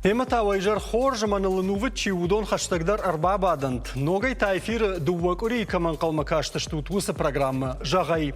Темӕ та уӕ изӕр хорз ӕмӕ ныл ӕнувыд чи у, уыдон хӕстӕгдӕр ӕрбабадӕнт. Ногӕй та эфиры дыууӕ къуырийы кӕм ӕнхъӕлмӕ кастыстут, уыцы программӕ «Зӕгъ ӕй».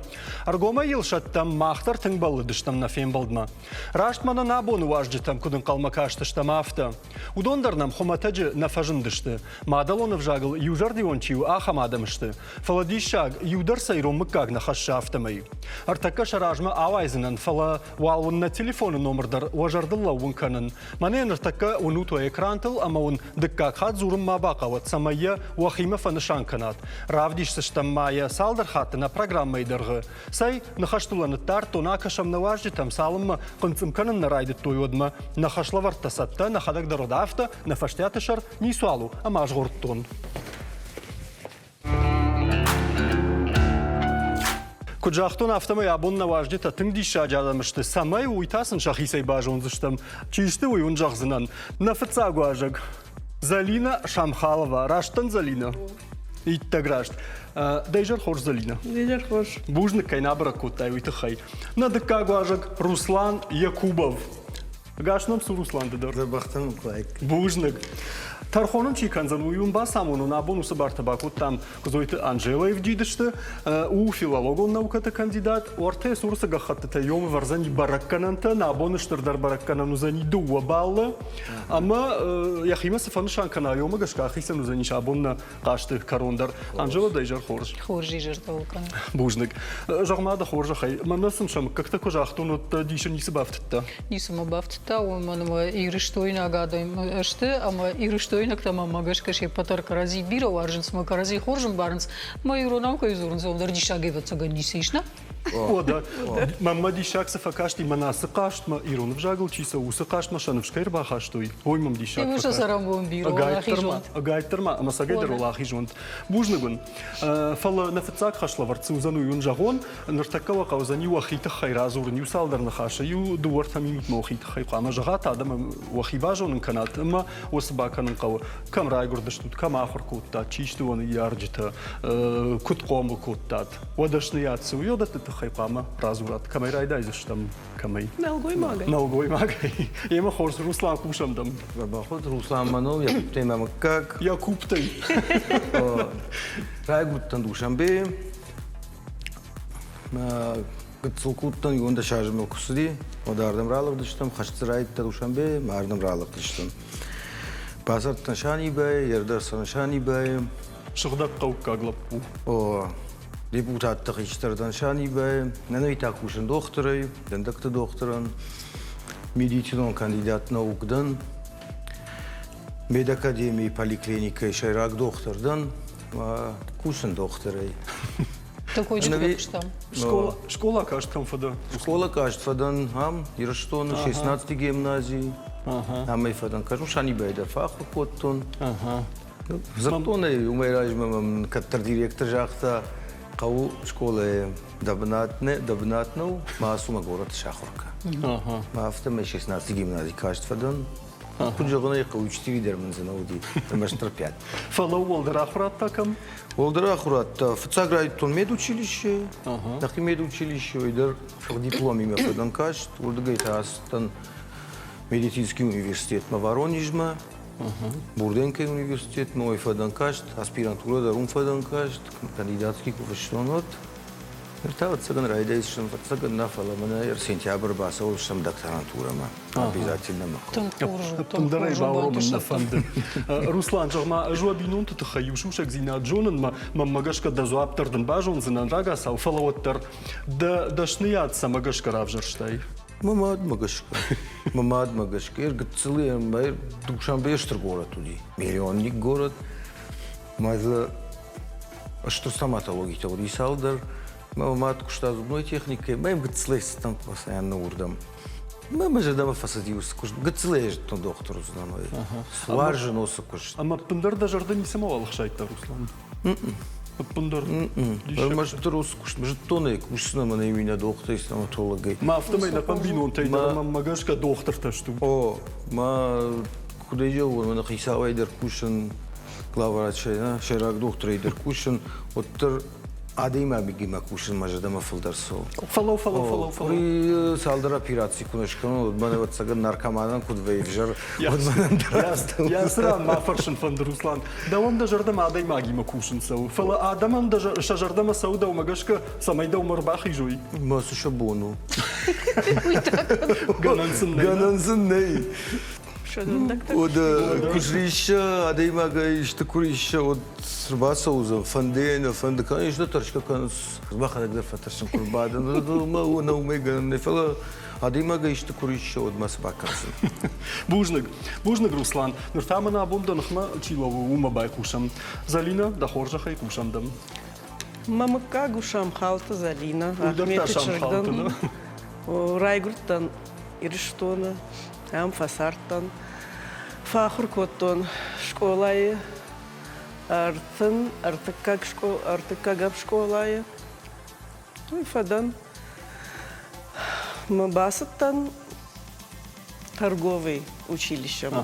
Ӕргомӕй йыл сӕттӕм, мах дӕр тынг бӕллыдыстӕм нӕ фембӕлдмӕ. Раст мӕнӕ нӕ абоны уазджытӕм куыд ӕнхъӕлмӕ кастыстӕм, афтӕ. Уыдон дӕр нӕм хуымӕтӕджы нӕ фӕзындысты. Мадӕлон ӕвзагыл иузӕрдион чи у, ахӕм адӕм сты. Фӕлӕ диссаг, иу дӕр сӕ ирон мыггаг нӕ хӕссы афтӕмӕй. Ӕртӕккӕ сӕ размӕ ауайдзынӕн, фӕлӕ уал уын нӕ телефоны номыр дӕр уӕ зӕрдыл лӕууын кӕнын. Мӕнӕ ныртӕккӕ уынут уӕ экрантыл ӕмӕ уын дыккаг хатт дзурын ма бахъӕуӕд, цӕмӕй йӕ уӕхимӕ фӕнысан кӕнат. Равдисдзыстӕм ма йӕ цалдӕр хатты нӕ программӕйы дӕргъы. Цӕй, ныхӕстыл ныддардтон, акӕсӕм нӕ уазджытӕм, цалынмӕ хъынцъым кӕнын нӕ райдыдтой, уӕдмӕ. Нӕ хӕслӕвӕрдтӕ цӕттӕ, нӕхӕдӕг дӕр уӕд афтӕ, нӕ фӕстиаты сӕр ницуал у, ӕмӕ азгъордтон. Куыд загътон, афтӕмӕй абон нӕ уазджытӕ тынг диссаджы адӕм сты, цӕмӕй уый та сын сӕхицӕй базондзыстӕм. Чи сты, уый уын зӕгъдзынӕн. Нӕ фыццаг уазӕг Залина Шамхалова. Раст дӕн, Залина? Иттӕг раст. Дӕ изӕр хорз, Залина. Изӕр хорз. Бузныг, кӕй нӕ абӕрӕг кодтай, уый тыххӕй. Нӕ дыккаг уазӕг Руслан Якубов. Ӕгас нӕм цы Руслан ды дӕр. Дзӕбӕхтӕн куайк. Бузныг. Тӕрхон ын чи кӕндзӕн, уый уын бацамонон. Абон уыцы бартӕ бакодтам Куыдзойты Анжелӕйы вджидысты. У филологон наукӕты кандидат. Уӕртӕ цур цы гӕххӕттытӕ йом ӕвӕрдзӕни бӕрӕггӕнӕнтӕ. Нӕ абоны стырдӕр бӕрӕггӕнӕн уыдзӕни дыууӕ баллы. Ӕмӕ йӕхимӕ цы фӕнысан кӕна, йомӕ гӕсгӕ ахицӕн уыдзӕнис абон нӕ хъазты кӕрон дӕр. Анжела, дӕ изӕр хорз. Хорз изӕр дӕуыл кӕны. Бузныг. Зӕгъ-ма дӕ хорзӕхӕй, мӕнӕ сын сӕ мыггӕгтӕ куы загътон, уӕд дӕ дисы ницы бафтыдта? Ницы мӕ бафтыдта, уымӕн ӕмӕ ирыстойнаг адӕм сты ӕмӕ ирыстойнӕгтӕ мӕнмӕ гӕсгӕ се ппӕт дӕр кӕрӕдзи бирӕ уарзынц ӕмӕ кӕрӕдзи хорз ӕмбарынц. Мӕ иронау кӕй дзурынц, уым дӕр диссаг ӕвӕццӕгӕн ницы ис, нӕ? Уӕдӕ, мӕнмӕ диссаг цы фӕкасти, мӕнӕ ацы хъазтмӕ, ирон ӕвзагыл чи цӕуы, уыцы хъазтмӕ сӕ ныфс кӕй ӕрбахастой, уый мӕм диссаг фӕкасти. цӕрӕнбон бирӕ уӕлахиз Ӕгайтдӕр ма, ӕмӕ цӕгӕйдӕр уӕлахиз уӕнт. Бузныг уын. Фӕлӕ нӕ фыццаг хӕслӕвӕрд цы уыдзӕн, уый уын зӕгъон. Ныртӕккӕ уӕ хъӕудзӕни уӕхи тыххӕй радзурын иу цалдӕр ныхасы, иу дыууӕ-ӕртӕ минутмӕ уӕхи тыххӕй хъуамӕ зӕгъат, адӕмы уӕхи базонын кӕнат ӕмӕ уӕ цы бакӕнын хъӕуы. Кӕм райгуырдыстут, кӕм ахуыр кодтат, чи сты уӕ ныййарджытӕ, куыд хъомыл кодтат. Уӕ дӕсныйад цы у, уыдӕтты тыххӕй хъуамӕ радзурат. Кӕмӕй райдайдзыстӕм, кӕмӕй? Нӕлгоймагӕй. Нӕлгоймагӕй. Емӕ хорз, Руслан, хъусӕм дӕм. Бахуд Руслан мӕныл, Якубтӕй мӕ мыггаг. Якубтӕй. Райгуырдтӕн Душанбейы. Гыццыл куыдтӕн иуӕндӕс азы мыл куы цыди, уӕд ардӕм ралыгъдыстӕм, хӕст райдыдта Душанбейы, мӕ ардӕм ралыгъдыстӕм. Бацардтӕн Санибайы, ӕрдӕр Санибайы. Сыгъдӕг хъӕуккаг лӕппу. О, депутатты хистӕр дӕн Санибайы. Нӕ та кусын дохтырӕй, дӕндӕгты дохтырӕн. Медицинон кандидат наук дӕн. Медакадемийы поликлиникӕйы сӕйраг дохтыр дӕн. Кусын дохтырӕй. Такой куыстам. Скъола каст кӕм фӕдӕ? Скъола каст фӕдӕн ам, Ирыстоны, 16 гимназийы. Амӕй фӕдӕн. Кӕсун Санибайы дӕр фӕахуыр кодтон. Дзырдтон ӕй, уымӕй размӕ мӕм кӕддӕр директор загъта, хъӕуы скъолайы дӕ бынат нӕ, дӕ бынат нӕу, ма ацу мӕ горӕты сахуыр кӕн. Ма афтӕмӕй 16 гимнази каст фӕдӕн. Куыд зӕгъын ӕй хъӕуы, четыре дӕр мын дзы нӕ уыди, ӕрмӕстдӕр пять. Фӕлӕ уӕлдӕр ахуырад та кӕм? Уӕлдӕр ахуырад та фыццаг райдыдтон медучилище, нӕхи медучилище, уый дӕр дипломимӕ фӕдӕн каст, уырдыгӕй та ацыдтӕн медицинский университетмӕ Воронежмӕ, Бурденкойы университетмӕ уый фӕдӕн каст, аспирантурӕ дӕр уым фӕдӕн каст, кандидатский куы фыстон, уӕд. Ныр та ӕвӕццӕгӕн райдайдзыстӕм, ӕвӕццӕгӕн нӕ, фӕлӕ мӕнӕ сентябры бацӕудзыстӕм докторантурӕмӕ. Обязательно мӕ Ӕппындӕр ӕй бауромын нӕ фӕнды. Руслан, зӕгъ-ма, ӕз уӕ бинонты тыххӕй иу сусӕгдзинад зонын, мӕнмӕ гӕсгӕ дӕ дзуапп дӕр дын базондзынӕн рагацау, фӕлӕ уӕддӕр дӕ дӕсныйад цӕмӕ гӕсгӕ равзӕрстай? Мӕ мадмӕ гӕсгӕ. Мӕ мадмӕ гӕсгӕ гыццыл Душанбе стыр горӕт уыди, миллионник город. Мӕ дзы стыр стоматологитӕ уыди цалдӕр. Мӕ мад куыста зубной техникӕй, мӕ йӕм гыццылӕй цыдтӕн постоянно уырдӕм. Мӕ мӕ зӕрдӕмӕ фӕцыди уыцы куыст. Гыццылӕй зыдтон дохтыр уыдзынӕн. Уарзын уыцы куыст. Ӕмӕ ӕппындӕр дӕ зӕрдӕ ницӕмӕуал ӕхсайдта, Руслан? Ӕппындӕр? Ӕрмӕстдӕр уыцы куыст зыдтон ӕй, кусдзынӕн ӕмӕ нӕ дохтырӕй стоматологӕй. Мӕ афтӕмӕй нӕхъӕн бинонтӕй дӕр мӕнмӕ гӕсгӕ дохтыртӕ стут. О, мӕ куыдӕй зӕгъон, мӕ хицауӕй дӕр кусын, главврачӕй, сӕйраг дохтырӕй дӕр кусын, уӕддӕр. Адӕймагимӕ кусын мӕ зӕрдӕмӕ фылдӕр цӕуы. Фӕлӕуу, фӕлӕуу, фӕлӕуу, фӕлӕуу. Къуыри цалдӕр операци куы нӕ скӕнон, уӕд мӕн ӕвӕццӕгӕн наркоманӕн куыд вӕййы ӕвзӕр, уӕд мӕнӕн дӕр афтӕ. Йӕ цы ран ма фӕрсын фӕнды, Руслан. Дӕуӕн дӕ зӕрдӕмӕ адӕймагимӕ кусын цӕуы, фӕлӕ адӕмӕн дӕ сӕ зӕрдӕмӕ цӕуы дӕумӕ гӕсгӕ, цӕмӕй дӕумӕ ӕрбахизой. Мӕ цы сӕ бон у? Гӕнӕн сын нӕй. Гӕнӕн сын нӕй. Уӕд куы срисса, адӕймагӕй исты куы рисса, уӕд ӕрбацӕудзӕн, фӕнды йӕ нӕ фӕнды, конечно, тӕрсгӕ кӕнынц, мӕхӕдӕг дӕр фӕтӕрсын куы рбадын, нӕ уымӕй гӕнӕн нӕй, фӕлӕ адӕймагӕй исты куы рисса, уӕд ма цы бакӕндзӕн? Бузныг. Бузныг, Руслан. Ныр та мын абон дӕ ныхмӕ чи лӕууы, уымӕ байхъусӕм. Зӕлинӕ, дӕ хорзӕхӕй хъусӕм дӕм. Мӕ мыггаг у Самхалты Зӕлинӕ, Ахметы чызг дӕн. Райгуырдтӕн Ирыстоны, ам фӕцардтӕн. Фӕахуыр кодтон скъолайы 33 ӕртыккӕгӕм скъолайы. Уый фӕдӕн. Мӕ бацыдтӕн торговый училищемӕ.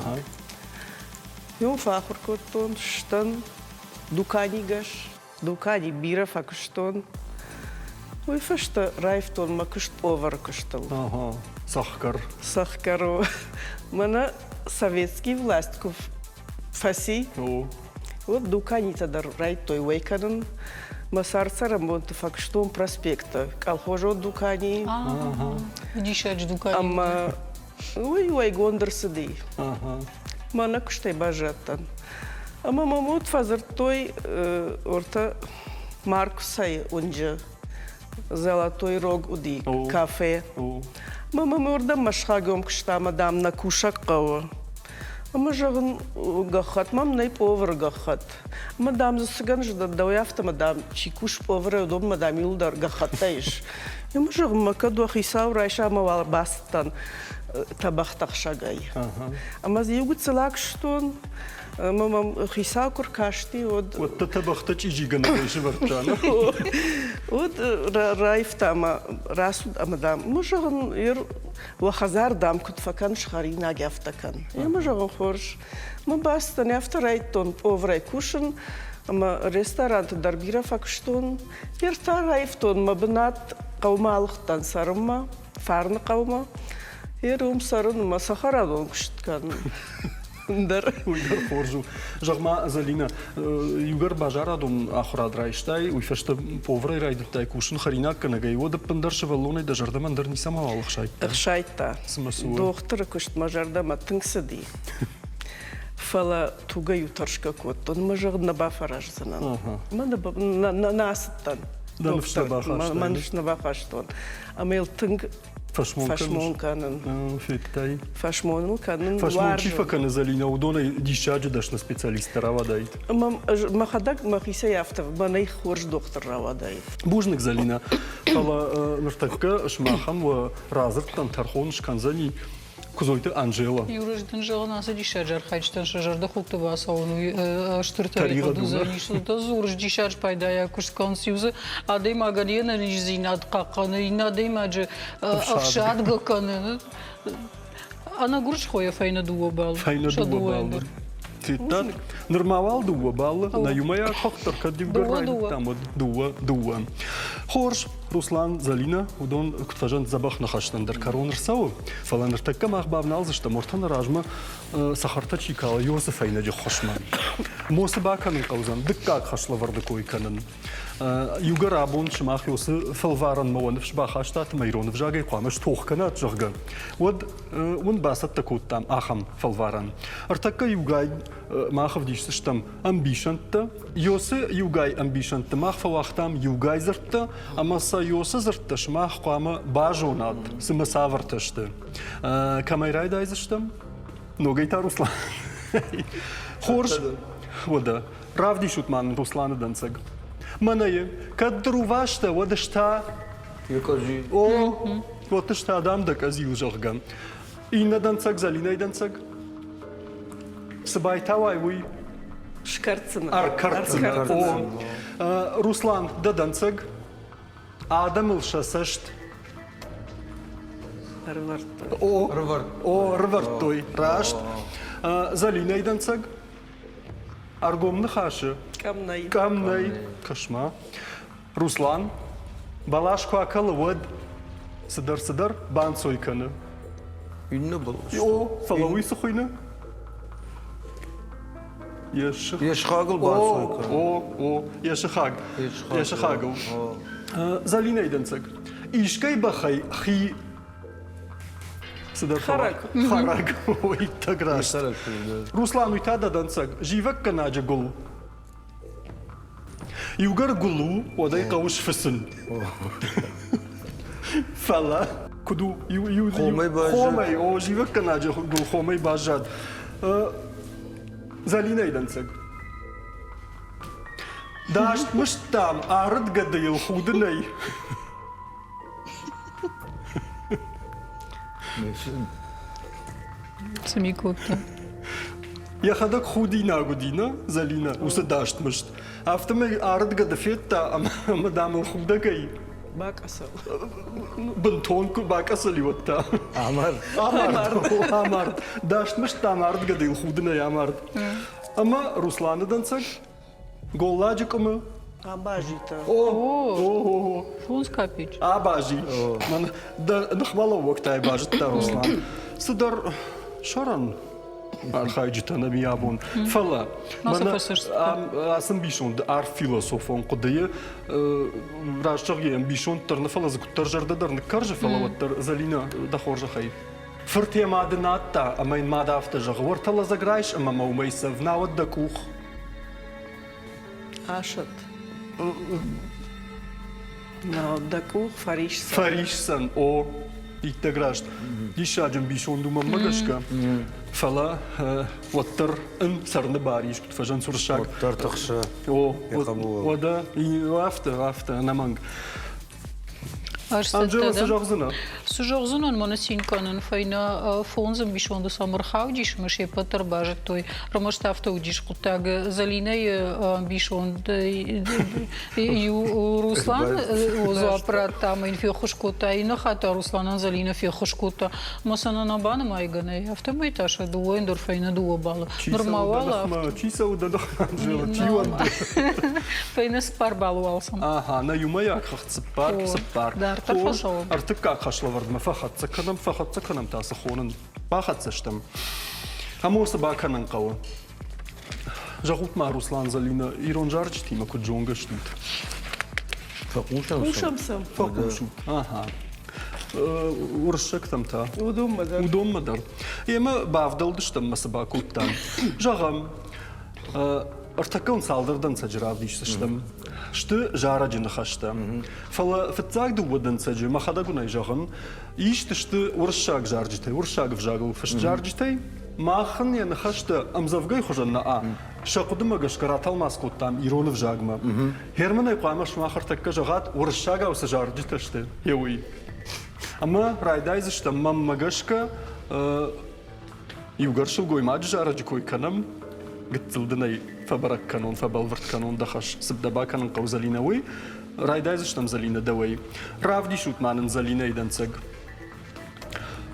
Уым фӕахуыр кодтон, сдӕн дуканигӕс. Дукани бирӕ фӕкуыстон. Уый фӕстӕ раивтон мӕ куыст повары куыстыл. Ага, цӕхгӕр. Цӕхгӕр у. Мӕнӕ советский власть куы фӕци, уӕд дуканитӕ дӕр райдтой уӕй кӕнын. Мӕ цард-цӕрӕнбонты фӕкуыстон проспекты, колхозон дукани. Диссаджы дукани. Ӕмӕ Уый уӕйгонд ӕрцыди. Мӕнӕ куыстӕй баззадтӕн. Ӕмӕ мӕм уӕд фӕдзырдтой ортӕ Маркусӕй уынджы Золотой Рог уыди кафе. Мӕ мӕм уырдӕм мӕсхагом куыста ӕмӕ, дам, нӕ кусӕг хъӕуы. Ӕмӕ, зӕгъын, гӕххӕтт мӕм нӕй пъовыры гӕххӕтт. Ӕмӕ, дам, дзы цы гӕнзыдӕн, дӕуӕй афтӕ, дам, чи кусы пъовырӕй, уыдонмӕ, дам, иуылдӕр гӕххӕттӕ ис. Ӕмӕ, зӕгъын, мӕ кӕд уӕ хицау райса ӕмӕ уал бацыдтӕн тӕбӕгътӕхсӕгӕй. Ӕмӕ дзы иу гыццыл акуыстон, ӕмӕ мӕм хицау куы ркасти, уӕд... Уӕд дӕ тӕбӕгътӕ чъизигӕнӕгӕй сӕвӕрдта, Уӕд раивта ӕмӕ рацыд ӕмӕ, дам, мӕ зӕгъын, уӕ хӕдзар, дам, куыд фӕкӕныс хӕринаг, афтӕ кӕн. Ӕмӕ зӕгъын, хорз. Мӕ бацыдтӕн, афтӕ райдтон поварӕй кусын, ӕмӕ ресторанты дӕр бирӕ фӕкуыстон. Ныр та раивтон мӕ бынат, хъӕумӕ алыгъдтӕн цӕрынмӕ. Фарны хъӕумӕ. Ер уым цӕрын мӕ цӕхӕрадон куыст кӕнын. Дӕр. Уый дӕр хорз у. Зӕгъ-ма, Зӕлинӕ, иугӕр базарадон ахуырад райстай, уый фӕстӕ поварӕй райдыдтай кусын хӕринаггӕнӕгӕй, уӕд ӕппындӕр сывӕллонӕй дӕ зӕрдӕмӕ ӕндӕр ницӕмӕуал ӕхсайдта? Ӕхсайдта. Цымӕ цы у? Дохтыры куыст мӕ зӕрдӕмӕ тынг цыди. Фӕлӕ тугӕй-иу тӕрсгӕ кодтон, мӕ зӕгъын нӕ бафӕраздзынӕн. Мӕ нӕ ацыдтӕн. Дӕ ныфс нӕ бахастай? Мӕ ныфс нӕ бахастон. Ӕмӕ йыл тынг фӕсмон кӕнын. Федтай? Фӕсмон ыл кӕнын. Фӕсмон чи фӕкӕны, Зӕлинӕ, уыдонӕй диссаджы дӕсны специалисттӕ рауадаид. Мӕхӕдӕг мӕхицӕй афтӕ мӕнӕй хорз дохтыр рауадаид. Бузныг, Зӕлинӕ. Фӕлӕ ныртӕккӕ сымахӕн уӕ радзырдтӕн тӕрхон скӕндзӕни Куыдзойты Анжела. Иу рӕзт дын зӕгъын, ацы диссаджы архайджытӕн сӕ зӕрдӕхудты бацӕуын уый стыр тӕригъӕд уыдзӕнис. Дӕ дзурыс диссаджы пайдайаг куыст кӕнынц. Иу дзы адӕймагӕн йе нӕниздзинад хъахъхъӕны, иннӕ адӕймаджы ӕфсадгӕ кӕны. Ӕнӕгуырысхойӕ фӕйнӕ дыууӕ баллы. Фӕйнӕ дыууӕ баллы. Федтат? Нырма уал дыууӕ баллы, нӕ иумӕйаг хыгъд дӕр кӕд иугӕр райдыдтам, уӕд дыууӕ дыууӕ. Хорз, Руслан, Зӕлинӕ, уыдон куыд фӕзынд дзӕбӕх ныхӕстӕн дӕр кӕрон ӕрцӕуы, фӕлӕ ныртӕккӕ мах бавналдзыстӕм ортӕны размӕ цӕхӕртӕ чи калы, Иосы фӕйнӕджы ххуысмӕ. Мосы бакӕнын хъӕудзӕн дыккаг хӕслӕвӕрды кой кӕнын. Иугӕр абон сымах Иосы фӕлварӕнмӕ уӕ ныфс бахастат ӕмӕ ирон ӕвзагӕй хъуамӕ стох кӕнат, зӕгъгӕ, уӕд уын бацӕттӕ кодтам ахӕм фӕлварӕн. Ӕртӕккӕ иугай мах ӕвдисдзыстӕм ӕмбисӕндтӕ. Йосы иугай ӕмбисӕндты мах фӕуагътам иугай дзырдтӕ, ӕмӕ сӕ Йосы дзырдтӕ сымах хъуамӕ базонат, цымӕ цавӕртӕ сты. Кӕмӕй райдайдзыстӕм? Ногӕй та Руслан. Хорз. Уӕдӕ, равдисут ма нын Русланы дӕнцӕг. Мӕнӕ кӕд рувастӕ, уӕд ӕз та О, уӕд ӕз та дам дӕ къӕдзил, зӕгъгӕ. Иннӕ дӕнцӕг, Зӕлинӕйы дӕнцӕг. Цы байтауай, уый? Скӕрддзынӕ. Ӕркӕрддзынӕ. О. Руслан, дӕ дӕнцӕг. Адӕмыл сӕ цӕст Ӕрывӕрдтой. О, о, ӕрывӕрдтой. Раст. Зӕлинӕйы дӕнцӕг. Ӕргом ныхасы. Къӕм нӕй. Къӕм нӕй. Кӕс-ма. Руслан, бӕлас куы акӕлы, уӕд цыдӕр-цыдӕр банцой кӕны. Иннӕ бӕлас. О, фӕлӕ уый цы хуыйны? Йӕ сыхагыл банцой кӕны. О, о, йӕ сыхаг. Йӕ сыхагыл. Зӕлинӕйы дӕнцӕг. Искӕй бӕхӕй хи цыдӕр Хӕрӕг. Хӕрӕг. Ой, иттӕг раст. Руслан, уый та дӕ дӕнцӕг. Зивӕггӕнӕджы гуыл. Иугӕр гуыл у, уӕд ӕй хъӕуы сфыцын. Фӕлӕ куыд у? Иу, иу, хомӕй баззад. Хомӕй, о, зивӕггӕнӕджы гуыл хомӕй баззад. Зӕлинӕйы дӕнцӕг. Даст мыст, дам, арыд гӕдыйыл худынӕй. Цы ми кодта? Йӕхӕдӕг худинаг уыди, нӕ, Зӕлинӕ, уыцы даст мыст. Афтӕмӕй арыд гӕды федта ӕмӕ, дам, ыл худӕгӕй Бакъӕцӕл. Бынтон куы бакъӕцӕл уӕд та. Амард. Амард. Амард. Даст мыст, дам, арыд гӕдыйыл худынӕй амард. Ӕмӕ Русланы дӕнцӕг Голладжы къуымы. Абазитӕ. О, о, о. Фондз копеечки. Абази. Мӕн дӕ ныхмӕлӕууӕгтӕй базыдта Руслан. Цыдӕр сӕрӕн архайджытӕ нӕм и абон. Фӕлӕ мӕнӕ ацы ӕмбисонд арф философон хъуыдыйы раст зӕгъгӕ ӕмбисонд дӕр нӕ, фӕлӕ дзы куыддӕр зӕрдӕ дӕр ныккӕрзы, фӕлӕ уӕддӕр Зӕлинӕ, дӕ хорзӕхӕй. Фырт йӕ мады надта, ӕмӕ йын мад афтӕ зӕгъы, уӕртӕ лӕдзӕг райс ӕмӕ мӕ уымӕй цӕв, науӕд дӕ къух. Асад. Науӕд дӕ къух фӕрисдзӕн. Фӕрисдзӕн, о, иттӕг раст. Диссаджы ӕмбисонд у мӕнмӕ гӕсгӕ. Фӕлӕ уӕддӕр ын цӕрыны бар ис, куыд фӕзӕнц уырыссаг. Уӕддӕр тыхсы. О, уӕдӕ афтӕ, афтӕ, ӕнӕмӕнг. Анжела, цы зӕгъдзынӕ? Цы зӕгъдзынӕн, мӕнӕ цин кӕнын, фӕйнӕ фондз ӕмбисонды сӕм ӕрхаудис ӕмӕ се ппӕт дӕр базыдтой. Ӕрмӕст афтӕ уыдис хъуыддаг. Зӕлинӕйы ӕмбисонд иу Руслан дзуапп радта ӕмӕ йын феххуыс кодта. Иннӕ хатт та Русланӕн Зӕлинӕ феххуыс кодта. Ӕмӕ сӕ нӕ банымайгӕ нӕй. Афтӕмӕй та сӕ дыууӕйӕн дӕр фӕйнӕ дыууӕ баллы. Нырма уал афтӕ. Чи цӕуы дӕ ныхмӕ, Анжела? Чи уӕнды? Фӕйнӕ цыппар баллы уал сӕм. Аха, нӕ иумӕйаг хыгъд цыппар, цыппар. Дарддӕр фӕцӕуӕм. Ӕртыккаг хӕслӕвӕрдмӕ фӕхӕццӕ кӕнӕм, фӕхӕццӕ кӕнӕм та цы хонын. Бахӕццӕ стӕм. Ӕмӕ цы бакӕнын хъӕуы? Зӕгъут-ма, Руслан Зӕлинӕ, ирон зарджытимӕ куыд зонгӕ стут? Фӕхъусӕм Хъусӕм сӕм. Фӕхъусут. Аха. Уырыссӕгтӕм та? Уыдонмӕ дӕр. Уыдонмӕ дӕр. Емӕ бавдӕлдыстӕм мӕ цы бакодтам. Зӕгъӕм, Ӕртӕккӕ уын цалдӕр дӕнцӕджы равдисдзыстӕм. Сты зарӕджы ныхӕстӕ. Фӕлӕ фыццаг дыууӕ дӕнцӕджы, мӕхӕдӕг уын ӕй зӕгъын, ист сты уырыссаг зарджытӕй, уырыссаг ӕвзагыл фыст зарджытӕй. Мах ын йӕ ныхӕстӕ ӕмдзӕвгӕйы хуызӕн нӕ сӕ хъуыдымӕ гӕсгӕ ратӕлмац кодтам ирон ӕвзагмӕ. Германӕй хъуамӕ сымах ӕртӕккӕ зӕгъат, уырыссагау цы зарджытӕ сты, гъе уый. Ӕмӕ райдайдзыстӕм, мӕнмӕ гӕсгӕ, Иугӕр сылгоймаджы зарӕджы кой кӕнӕм, гыццыл дын ӕй фӕбӕрӕг кӕнон, фӕбӕлвырд кӕнон дӕ хӕс, цы дӕ бакӕнын хъӕуы Зӕлинӕ, уый. Райдайдзыстӕм Зӕлинӕ дӕуӕй. Равдисут ма нын Зӕлинӕйы дӕнцӕг.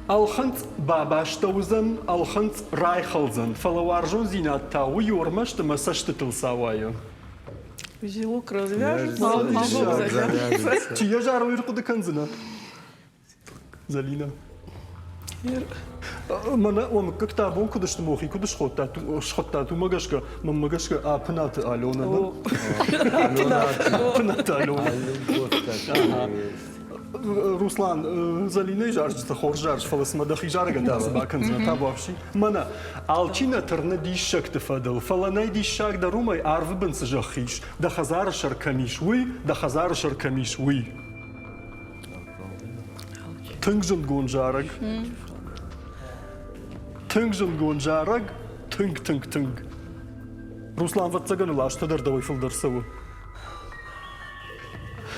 Ӕлхынцъ бабӕстӕ уыдзӕн, ӕлхынцъ райхӕлдзӕн, фӕлӕ уарзондзинад та уый у ӕрмӕст ӕмӕ цӕстытыл сауайы. Узелок развяжется, завяжется. Чи йӕ зары, уый ӕрхъуыды кӕндзынӕ? Зӕлинӕ. Мӕнӕ уӕ мыггӕгтӕ абон куыд сты, мохи куыд схуыдтат, схуыдтат, уымӕ гӕсгӕ, мӕнмӕ гӕсгӕ Апынаты Аленӕ. Апынаты Аленӕ. Руслан, Зӕлинӕйы зарджытӕ хорз зарыс, фӕлӕ цымӕ дӕхи зарӕгӕн та цы бакӕндзынӕ, табуафси? Мӕнӕ, алчи нӕ тырны диссӕгты фӕдыл, фӕлӕ нӕй диссаг дӕр уымӕй, арвы бын цы зӕхх ис, дӕ хӕдзары сӕр кӕм ис, уый, дӕ хӕдзары сӕр кӕм ис, уый. Тынг зындгонд зарӕг. Тынг зындгонд зарӕг. Тынг, тынг, тынг. Руслан, ӕвӕццӕгӕн ыл азтӕ дӕр дӕуӕй фылдӕр цӕуы.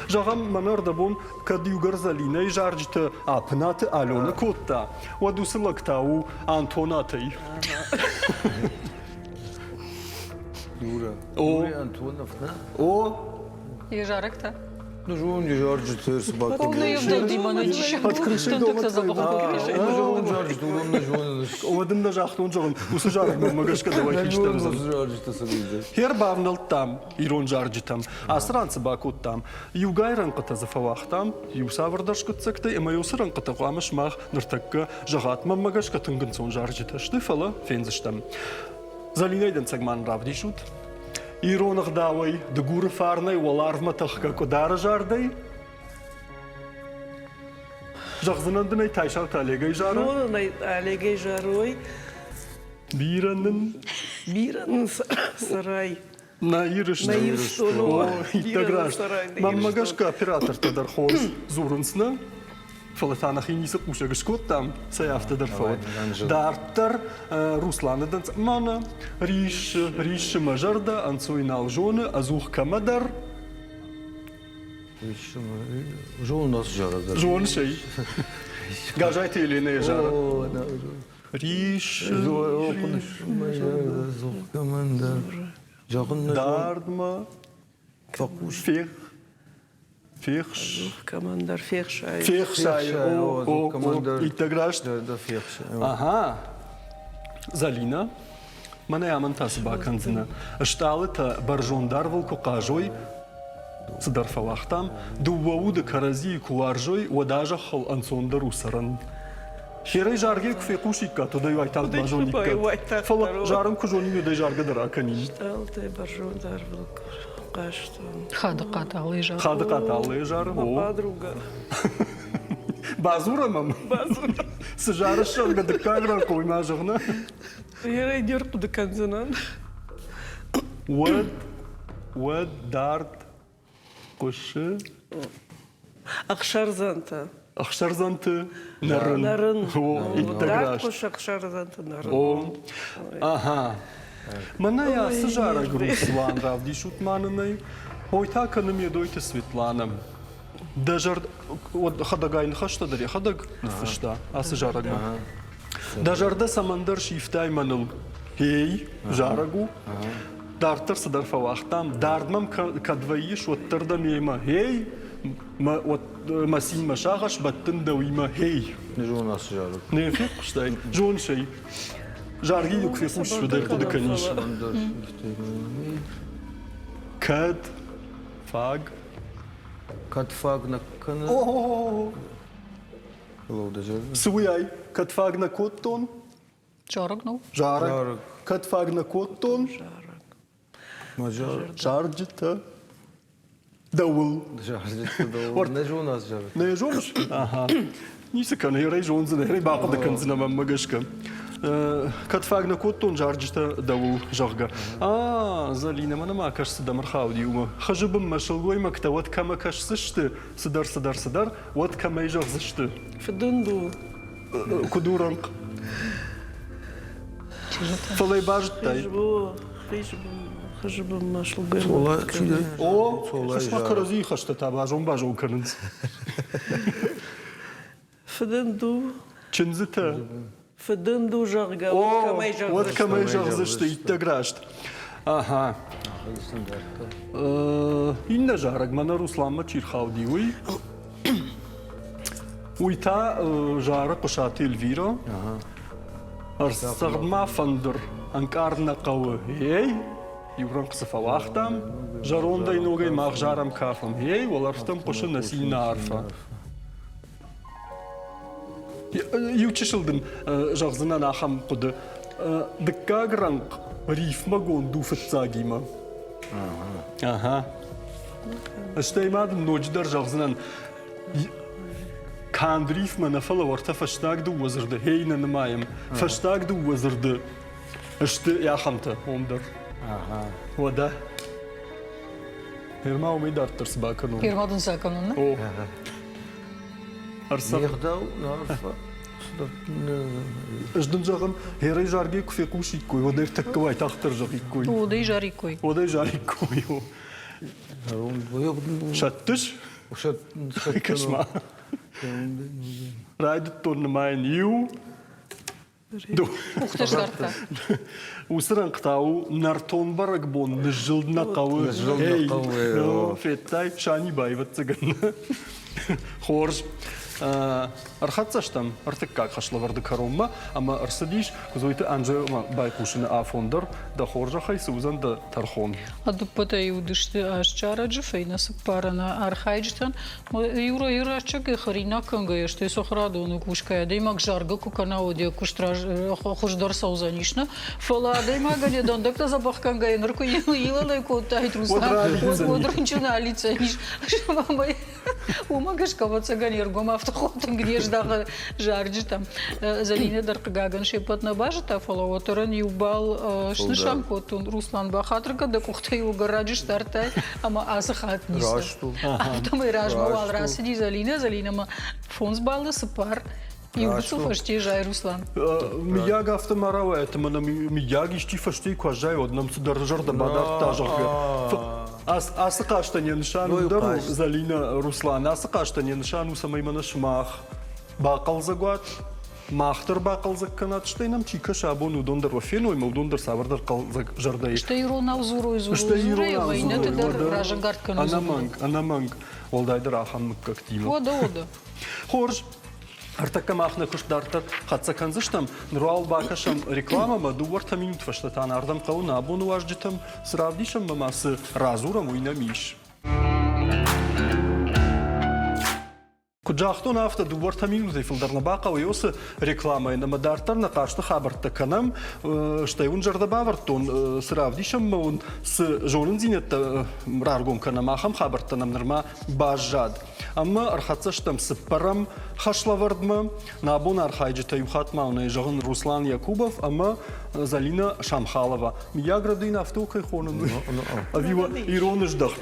Зӕгъӕм, мӕнӕ ӕрдӕбон кӕд иугӕр Зӕлинӕйы зарджытӕ Апынаты Аленӕ кодта, уӕд уыцы лӕг та у Антонатӕй. Юра. О. Юрий Антонов, да? О. Йӕ зарӕг та? Ну, зони зарджыты цы Полный евдодима на Под крышей дома Зони зарджыты, уыдон нӕ зонынц. Уӕд ын нӕ загътон, зӕгъын, уыцы зарӕг мӕнмӕ гӕсгӕ дӕуӕй хистӕр уыдзӕн. Зарджыты цы Ӕрбавнӕлдтам ирон зарджытӕм. Ацы ран цы бакодтам? Иугай рӕнхъытӕ дзы фӕуагътам, иу цавӕрдӕр скъуыддзӕгтӕй, ӕмӕ уыцы рӕнхъытӕ хъуамӕ сымах ныртӕккӕ зӕгъат. Мӕнмӕ гӕсгӕ тынг ӕнцон зарджытӕ сты, фӕлӕ фендзыстӕм. Зӕлинӕйы дӕнцӕг ма нын равдисут. Ирон ӕгъдауӕй, дыгуры фарнӕй уӕларвмӕ тӕхгӕ къуыдары зардӕй. Зӕгъдзынӕн дын ӕй Тайсауты Олегӕй зары. Зонын ӕй Олегӕй зарой. Бирӕ нын. Бирӕ нын цӕрай. Нӕ Ирыстон. Нӕ Ирыстон. Иттӕг раст. Мӕнмӕ гӕсгӕ оператортӕ дӕр хорз дзурынц нӕ. Фӕлӕ та нӕхи ницы хъусӕг скодтам, цӕй афтӕ дӕр фӕуӕд. Дарддӕр Русланы дӕнц мӕнӕ риссы, риссы мӕ зӕрдӕ, ӕнцой нал зоны, ӕдзух кӕмӕдӕр. Зонын ацы зарӕг. Зоныс ӕй? Газайты Еленӕйы зарӕг. Риссы. Ӕдзух кӕмӕндӕр. Зӕгъын Дардмӕ. Фӕхъус. Фех. Фехс. Кӕмӕндӕр фехсайы. Фехсайы. О, о, о, иттӕг раст. Ага. Залина, мӕнӕ амӕн та цы бакӕндзынӕ? Стъалытӕ бӕрзонд арвыл куы хъазой, цыдӕр фӕуагътам, дыууӕ уды кӕрӕдзийы куы уарзой, уӕд а зӕххыл ӕнцондӕр у цӕрын. Херӕй заргӕ куы фехъусиккат, уӕд ӕй уайтагъд базониккат. Фӕлӕ зарын куы зонин, уӕд ӕй заргӕ дӕр акӕнин. Стъалытӕ бӕрзонд арвыл хъазтон. Хадыхъаты Аллӕ зары. Хадыхъаты Аллӕ зары? О. Подруга. Бадзурӕм ӕм? Бадзурӕм. Цы зарыс, зӕгъгӕ, дыккаг ран хъуы ма зӕгъ, нӕ? Ерӕй не рхъуыды кӕндзынӕн. Уӕд, уӕд дард хъуысы. Ӕхсӕрдзӕнтӕ. Ӕхсӕрдзӕнты нӕрын. Нӕрын. О, иттӕг Дард раст. хъуысы ӕхсӕрдзӕнты нӕрын. О, ага. Мӕнӕ ацы зарӕг Руслан равдисут ма нын ӕй. Ой та кӕны Медойты Светланӕ. Дӕ зӕрд хӕдӕгай ныхӕстӕ дӕр йӕхӕдӕг ныффыста ацы зарӕгмӕ. Дӕ зӕрдӕ цӕмӕндӕр сивтай мӕныл. Ей, зарӕг у. Дарддӕр цыдӕр фӕуагътам. Дард мӕм кӕд вӕййыс, уӕддӕр дӕ мемӕ. Ей, мӕ цин, мӕ сагъӕс бӕттын дӕуимӕ. Ей. Не зонын ацы зарӕг. Не фехъуыстай? Зоныс ӕй. Заргӕ-иу куы фехъусыс, уӕд ӕй хъуыды кӕнис. Кӕд фаг Кӕд фаг нӕ кӕны? Цы уый ай? Кӕд фаг нӕ кодтон? Зарӕг нӕу? Зарӕг. Кӕд фаг нӕ кодтон? Зарджытӕ. Дӕуыл. Зарджытӕ дӕуыл. Нӕ зонас зарӕг. Нӕ зоныс? Ага. Ницы кӕны, ерӕй зондзынӕ, ерӕй бахъуыды кӕндзынӕ мӕнмӕ гӕсгӕ. Кӕд фаг нӕ кодтон зарджытӕ дӕуыл, зӕгъгӕ. А, Зӕлинӕ, мӕнӕ ма кӕс, цыдӕм ӕрхауди уымӕ. Хызы бынмӕ сылгоймӕгтӕ уӕд кӕмӕ кӕсдзысты, цыдӕр, цыдӕр, цыдӕр, уӕд кӕмӕй зӕгъдзысты? Фыдуынд у. Куыд у рӕнхъ? Фӕлӕ базыдтай. Хызы бынмӕ сылгоймӕгтӕ. О, хызмӕ кӕрӕдзийы хӕстӕ та базон-базон кӕнынц. Фыдынд у. Чындзытӕ. Фыдынд у, зӕгъгӕ, уӕд кӕмӕй зӕгъдзысты. Уӕд кӕмӕй зӕгъдзысты, иттӕг раст. Ага. Иннӕ зарӕг мӕнӕ Русланмӕ чи рхауди, уый. Уый та зары Хъуысаты Эльвира. Ӕрцӕгъд-ма фӕндыр, ӕнкъард нӕ хъӕуы. Ей, иу рӕнхъ цы фӕуагътам, зӕрондӕй ногӕй мах зарӕм кафӕм. Ей, уӕлӕрвтӕм хъуысы нӕ цин нӕ арфӕ. Иу чысыл дын зӕгъдзынӕн ахӕм хъуыды. Дыккаг рӕнхъ рифмӕгонд у фыццагимӕ. Ага. Стӕй ма дын ноджыдӕр зӕгъдзынӕн, канд рифмӕ нӕ, фӕлӕ уӕртӕ фӕстаг дыууӕ дзырды, хей нӕ нымайӕм, фӕстаг дыууӕ дзырды сты ахӕмтӕ уым дӕр. Уӕдӕ? Ныр ма уымӕй дарддӕр цы бакӕнон? Ныр дын цы акӕнон, нӕ? О. Не гъдау, нӕ арфӕ. Ӕз дын зӕгъын, херӕй заргӕ куы фехъусиккой, уӕд ӕртӕккӕ уайтагъддӕр зӕгъиккой. Уӕдӕй зариккой. Уӕдӕй зариккой. Сӕттыс? Кӕс-ма. Райдыдтон нымайын иу. Къухтӕ сдардта. Уыцы рӕнхъ та у нӕртон бӕрӕгбон ныззылд нӕ хъӕуы. Ныззылд нӕ хъӕуы. Федтай, Сани ӕвӕццӕгӕн. Хорз. Ӕрхӕццӕ стӕм ӕртыккаг хӕслӕвӕрды кӕронмӕ ӕмӕ ӕрцыдис Куыдзойты Анжелмӕ байхъусыны афон дӕр. Дӕ хорзӕхӕй цы уыдзӕн дӕ тӕрхон? Ӕдыппӕтӕй уыдысты азчарӕджы фӕйнӕ цыппарӕны архайджытӕн. Иу рӕстӕг хӕринаг кӕнгӕйӕ, стӕй цӕхӕрадоны кусгӕйӕ адӕймаг заргӕ куы кӕна, уӕд йӕ куыст хуыздӕр цӕудзӕнис, нӕ? Фӕлӕ адӕймагӕн йӕ дӕндӕгтӕ дзӕбӕх кӕнгӕйӕ ныр куы илӕлӕй кодтаид Руслан, уӕд рынчын алидздзӕнис. Уымӕ гӕсгӕ, ӕвӕццӕгӕн, йе ргом афтӕ тынг не здахы зарджытӕм. Зӕлинӕ дӕр, хъыгагӕн, се ппӕт нӕ базыдта, фӕлӕ уӕддӕрӕн иу балл снысан кодтон. Руслан, бахатыр кӕн, дӕ къухтӕ иу гаражы сдардтай ӕмӕ ацы хатт ницы. Раст у. Афтӕмӕй размӕ уал рацыди Зӕлинӕ. Зӕлинӕмӕ фондз баллы, цыппар. Иу гыццыл фӕсте зайы Руслан. Мыййаг афтӕ ма рауайӕт, ӕмӕ нӕм мыййаг исчи фӕстейы куы аззайа, уӕд нӕм цыдӕр зӕрдӕ бадардта, зӕгъгӕ. Ацы хъазтӕн йӕ нысан дӕр у, Зӕлинӕ, Руслан, ацы хъазтӕн йӕ нысан у, цӕмӕй мӕнӕ сымах бахъӕлдзӕг уат, мах дӕр бахъӕлдзӕг кӕнат, стӕй нӕм чи кӕсы абон, уыдон дӕр уӕ феной, ӕмӕ уыдон дӕр цавӕрдӕр хъӕлдзӕг зӕрдӕйы. Стӕй иронау дзурой, дзурой, ӕмӕ иннӕты дӕр разӕнгард кӕной. Ӕнӕмӕнг, ӕнӕмӕнг, уӕлдайдӕр ахӕм мыггӕгтимӕ. Уӕдӕ, уӕдӕ. Хорз. Ӕртӕккӕ мах нӕ куыст дарддӕр хӕццӕ кӕндзыстӕм. Ныр уал бакӕсӕм рекламӕмӕ. Дыууӕ-ӕртӕ минут фӕстӕ та нӕ ардӕм хъӕуы нӕ абоны уазджытӕм цы равдисӕм ӕмӕ цы радзурӕм, уый нӕм ис. Куыд загътон, афтӕ дыууӕ-ӕртӕ минутӕй фылдӕр нӕ бахъӕуы уыцы рекламӕйӕн ӕмӕ дарддӕр нӕ хъазты хабӕрттӕ кӕнӕм. Стӕй уын зӕрдӕ бавӕрдтон, цы равдисӕм ӕмӕ уын цы зонындзинӕдтӕ раргом кӕнӕм, ахӕм хабӕрттӕ нӕм нырма баззад. Ӕмӕ ӕрхӕццӕ стӕм цыппӕрӕм хӕслӕвӕрдмӕ. Нӕ абон архайджытӕ иу хатт ма уын зӕгъын Руслан Якубов ӕмӕ Залина Шамхалова. Мыййаг рӕдыйын афтӕ кӕй хонын, ӕви ирон здӕхт?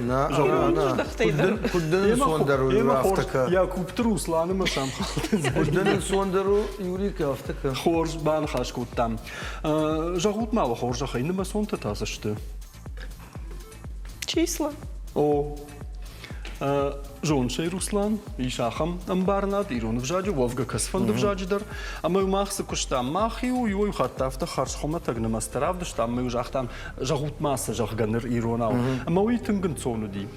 Куыд дын ӕнцондӕр у, афтӕ кӕ. Якубты Руслан ӕмӕ Шамхалты Куыд дын ӕнцондӕр у, Юрик, афтӕ кӕ. Хорз баныхас кодтам. Зӕгъут ма уӕ хорзӕхӕй, нымӕцонтӕ та цы сты? Числа. О, зонсӕй Руслан, ис ахӕм ӕмбарынад ирон ӕвзаджы, уӕвгӕ кӕцыфӕнды ӕвзаджы дӕр. Ӕмӕ мах цы куыстам, мах-иу иуӕй хатт афтӕ хӕрз хуымӕтӕг нымӕцтӕ равдыстам, ӕмӕ-иу загътам, зӕгъут ма цы, зӕгъгӕ, ныр иронау. Ӕмӕ уый тынг ӕнцон уыди.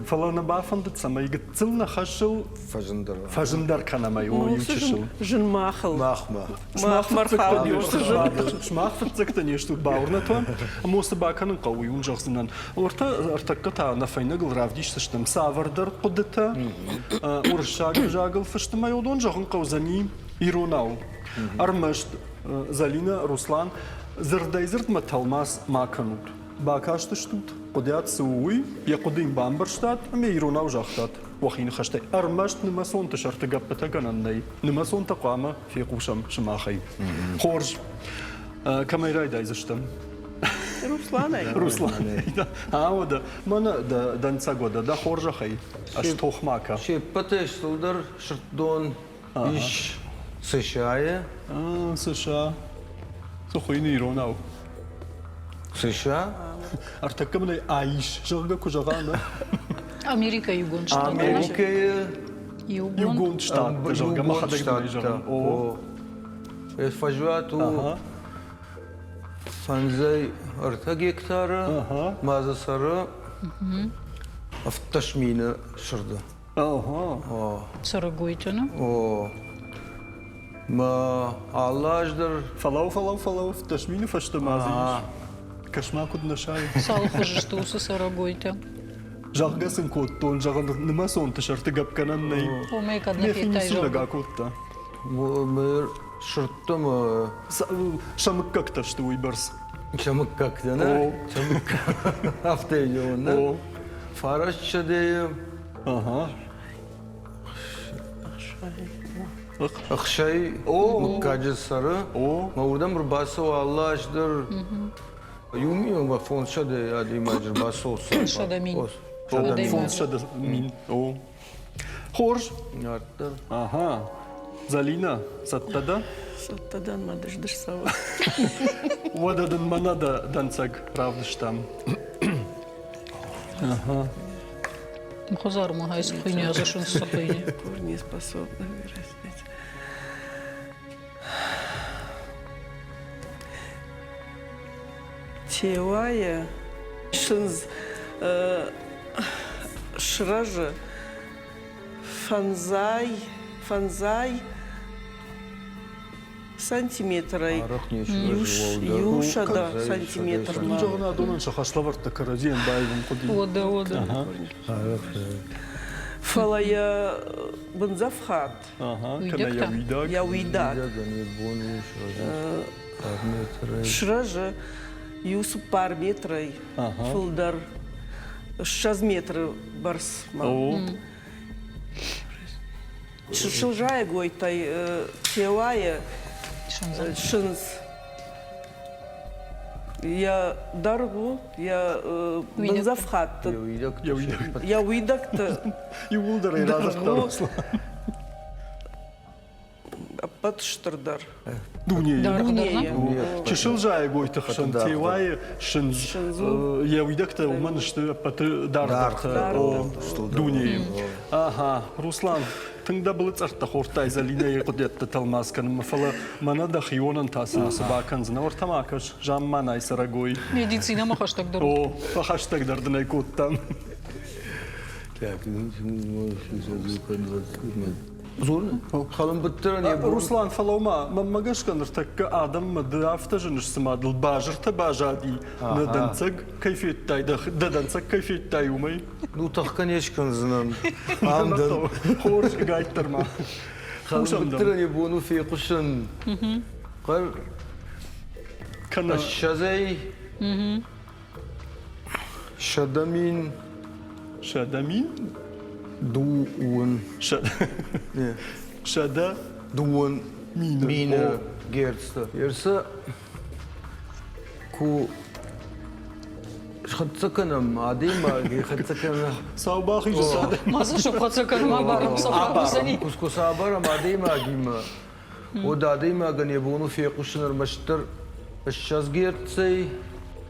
Фӕлӕ нӕ бафӕндыд, цӕмӕй гыццыл нӕ хӕсыл фӕзындӕр кӕнӕм ӕй, о, иу чысыл. Зын махыл. Махмӕ. Сымах фыццӕгтӕ не стут, бауырнӕт уӕ. Ӕмӕ цы бакӕнын хъӕуы, уый уын зӕгъдзынӕн. Уӕртӕ ӕртӕккӕ та нӕ фӕйнӕгыл равдисдзыстӕм цавӕрдӕр хъуыдытӕ уырыссаг ӕвзагыл фыст ӕмӕ уыдон зӕгъын хъӕудзӕни иронау. Ӕрмӕст Зӕлинӕ, Руслан, дзырдӕй-дзырдмӕ тӕлмац ма кӕнут. Бакастыстут, хъуыдиат цы у, уый, йӕ хъуыды йын бамбӕрстат ӕмӕ иронау загътат уӕхи ныхӕстӕй. Ӕрмӕст нымӕцонты сӕрты гӕппытӕ гӕнӕн нӕй. Нымӕцонтӕ хъуамӕ фехъусӕм сымахӕй. Хорз. Кӕмӕй райдайдзыстӕм? Русланӕй. Русланӕй. А, уӕдӕ, мӕнӕ дӕ дӕнцӕг уӕдӕ, дӕ хорзӕхӕй, ӕз тох ма кӕ. Се ппӕтӕй стылдӕр сырддон ис США-йы. США. Цы хуыйны иронау? США? Ӕртӕккӕ мын ӕй АИШ, зӕгъгӕ, куы зӕгъа, нӕ? Америкӕйы Иугонд Штаттӕ. Америкӕйы Иугонд Штаттӕ, зӕгъгӕ, мӕхӕдӕг дын ӕй зӕгъын. О. Фӕзуат у фӕндзай ӕртӕ гектары, ма дзы цӕры 17 мины сырды. Цӕрӕгойтӕ, нӕ? О. Мӕ алы аз дӕр... Фӕлӕуу, фӕлӕуу, фӕлӕуу, 17 мины фӕстӕ ма дзы ис. Кӕс-ма, куыд нӕ сайы. Цал хуызы сты уыцы цӕрӕгойтӕ? Зӕгъгӕ сын кодтон, зӕгъын, нымӕцонты сӕрты гӕпгӕнӕн нӕй. Омӕ кӕд нӕ федтай, зӕгъгӕ. акодта. Сырдтӕ Сӕ мыггӕгтӕ сты уыйбӕрц. Сӕ мыггӕгтӕ, нӕ? Сӕ Афтӕ нӕ? Фараст сӕдӕйы ӕхсай мыггаджы цӕры. Мӕ уырдӕм ӕрбацӕуы алы аз дӕр иу мин 500 адӕймаджы ӕрбацӕуы. 100 000. 500 000. О. Хорз. Ага. Зӕлинӕ, цӕттӕ дӕ? Цӕттӕ дӕн, мӕ дыз-дыз цӕуы. Уӕдӕ дын мӕнӕ дӕ дӕнцӕг равдыстам. Ага. Хозарма хай цы хуыйны, азышын цы хуыйны. Не способна вырастить. Теуайы сындз сырӕзы фӕндзай, фӕндзай сантиметрӕй иу сӕдӕ сантиметрмӕ. Зӕгъын, адонӕн сӕ хӕслӕвӕрдтӕ кӕрӕдзийӕн баивын хъуыди. Уӕдӕ, уӕдӕ. Фӕлӕ йӕ бындзӕфхад Кӕнӕ йӕ уидаг. Йӕ уидаг. Сырӕзы иу цыппар метрӕй фылдӕр, 20 метры бӕрц ма. Чысыл зайӕгойтӕй теуайы сындз йӕ дӕргъ у, йӕ бындзӕфхӕдты, йӕ уидӕгты Иууылдӕр ӕй радзырдта Руслан. Ӕппӕт стырдӕр. Дунейы. Дунейы. Чысыл зайӕгойты хсӕн теуайы сындз йӕ уидӕгтӕ уымӕн сты ӕппӕты дарддӕртӕ дунейы. Ага, Руслан, тынг дӕ былы цъӕрттӕ хордтай Зӕлинӕйы хъуыдыйӕдтӕ тӕлмац кӕнынмӕ, фӕлӕ мӕнӕ дӕхионӕн та цымӕ цы бакӕндзынӕ? Уӕртӕ ма кӕс, замманай цӕрӕгой. Медицинӕмӕ хӕстӕгдӕр. О, фӕхӕстӕгдӕр дын ӕй кодтам. Дзурын? Хӕлынбыттырӕн йӕ бон... Руслан, фӕлӕуу-ма, мӕнмӕ гӕсгӕ ныртӕккӕ адӕммӕ ды афтӕ зыныс, цыма дыл базыртӕ базади, нӕ дӕнцӕг кӕй федтай, дӕ дӕнцӕг кӕй федтай, уымӕй? Ну, тӕхгӕ не скӕндзынӕн. Ам дӕн. Хорз, ӕгайтдӕр ма. Хӕлынбыттырӕн йӕ бон у фехъусын. Хъӕр Кӕнӕ... Ссӕдзӕй 100 000. 100 000? Дыууын. Сӕдӕ? Дыууын мины. Мины герцты. Ерсы ку схӕццӕ кӕнӕм адӕймаги хӕццӕ кӕнӕм. Сау бахизы цады. Ма цы схӕццӕ кӕнӕм абарӕм Абарӕм. Куы сӕ абарӕм адӕймагимӕ, уӕд адӕймагӕн йӕ бон у фехъусын ӕрмӕстдӕр 20 герцӕй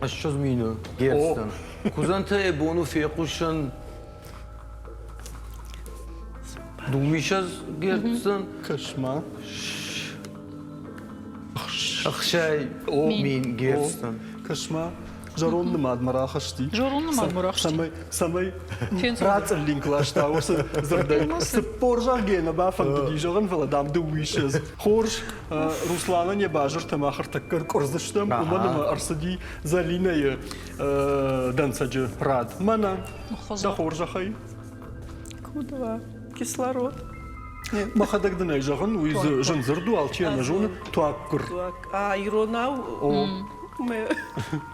20 000 герцтӕн. Куыдзӕн та йӕ бон у фехъусын 22 герцӕн. Кӕс-ма. 60 000 герцтӕн. Кӕс-ма, зӕронд нымадмӕ рахызти. Зӕронд нымадмӕ рахызти. Цӕмӕй, цӕмӕй рацъыллинг ласта уыцы дзырдӕй. 40 зӕгъгӕ нӕ бафӕндыди зӕгъын, фӕлӕ дам дыууиссӕдз. Хорз, Русланӕн йӕ базыртӕ мах ӕртӕккӕ ркъуырдзыстӕм, уымӕн ӕмӕ ӕрцыди Зӕлинӕйы дӕнцӕджы рад. Мӕнӕ, дӕ хорзӕхӕй. Куда? Кислород. Мӕхӕдӕг дын ӕй зӕгъын, уый зын дзырд у, алчи нӕ зоны, туаггуыр. А, иронау?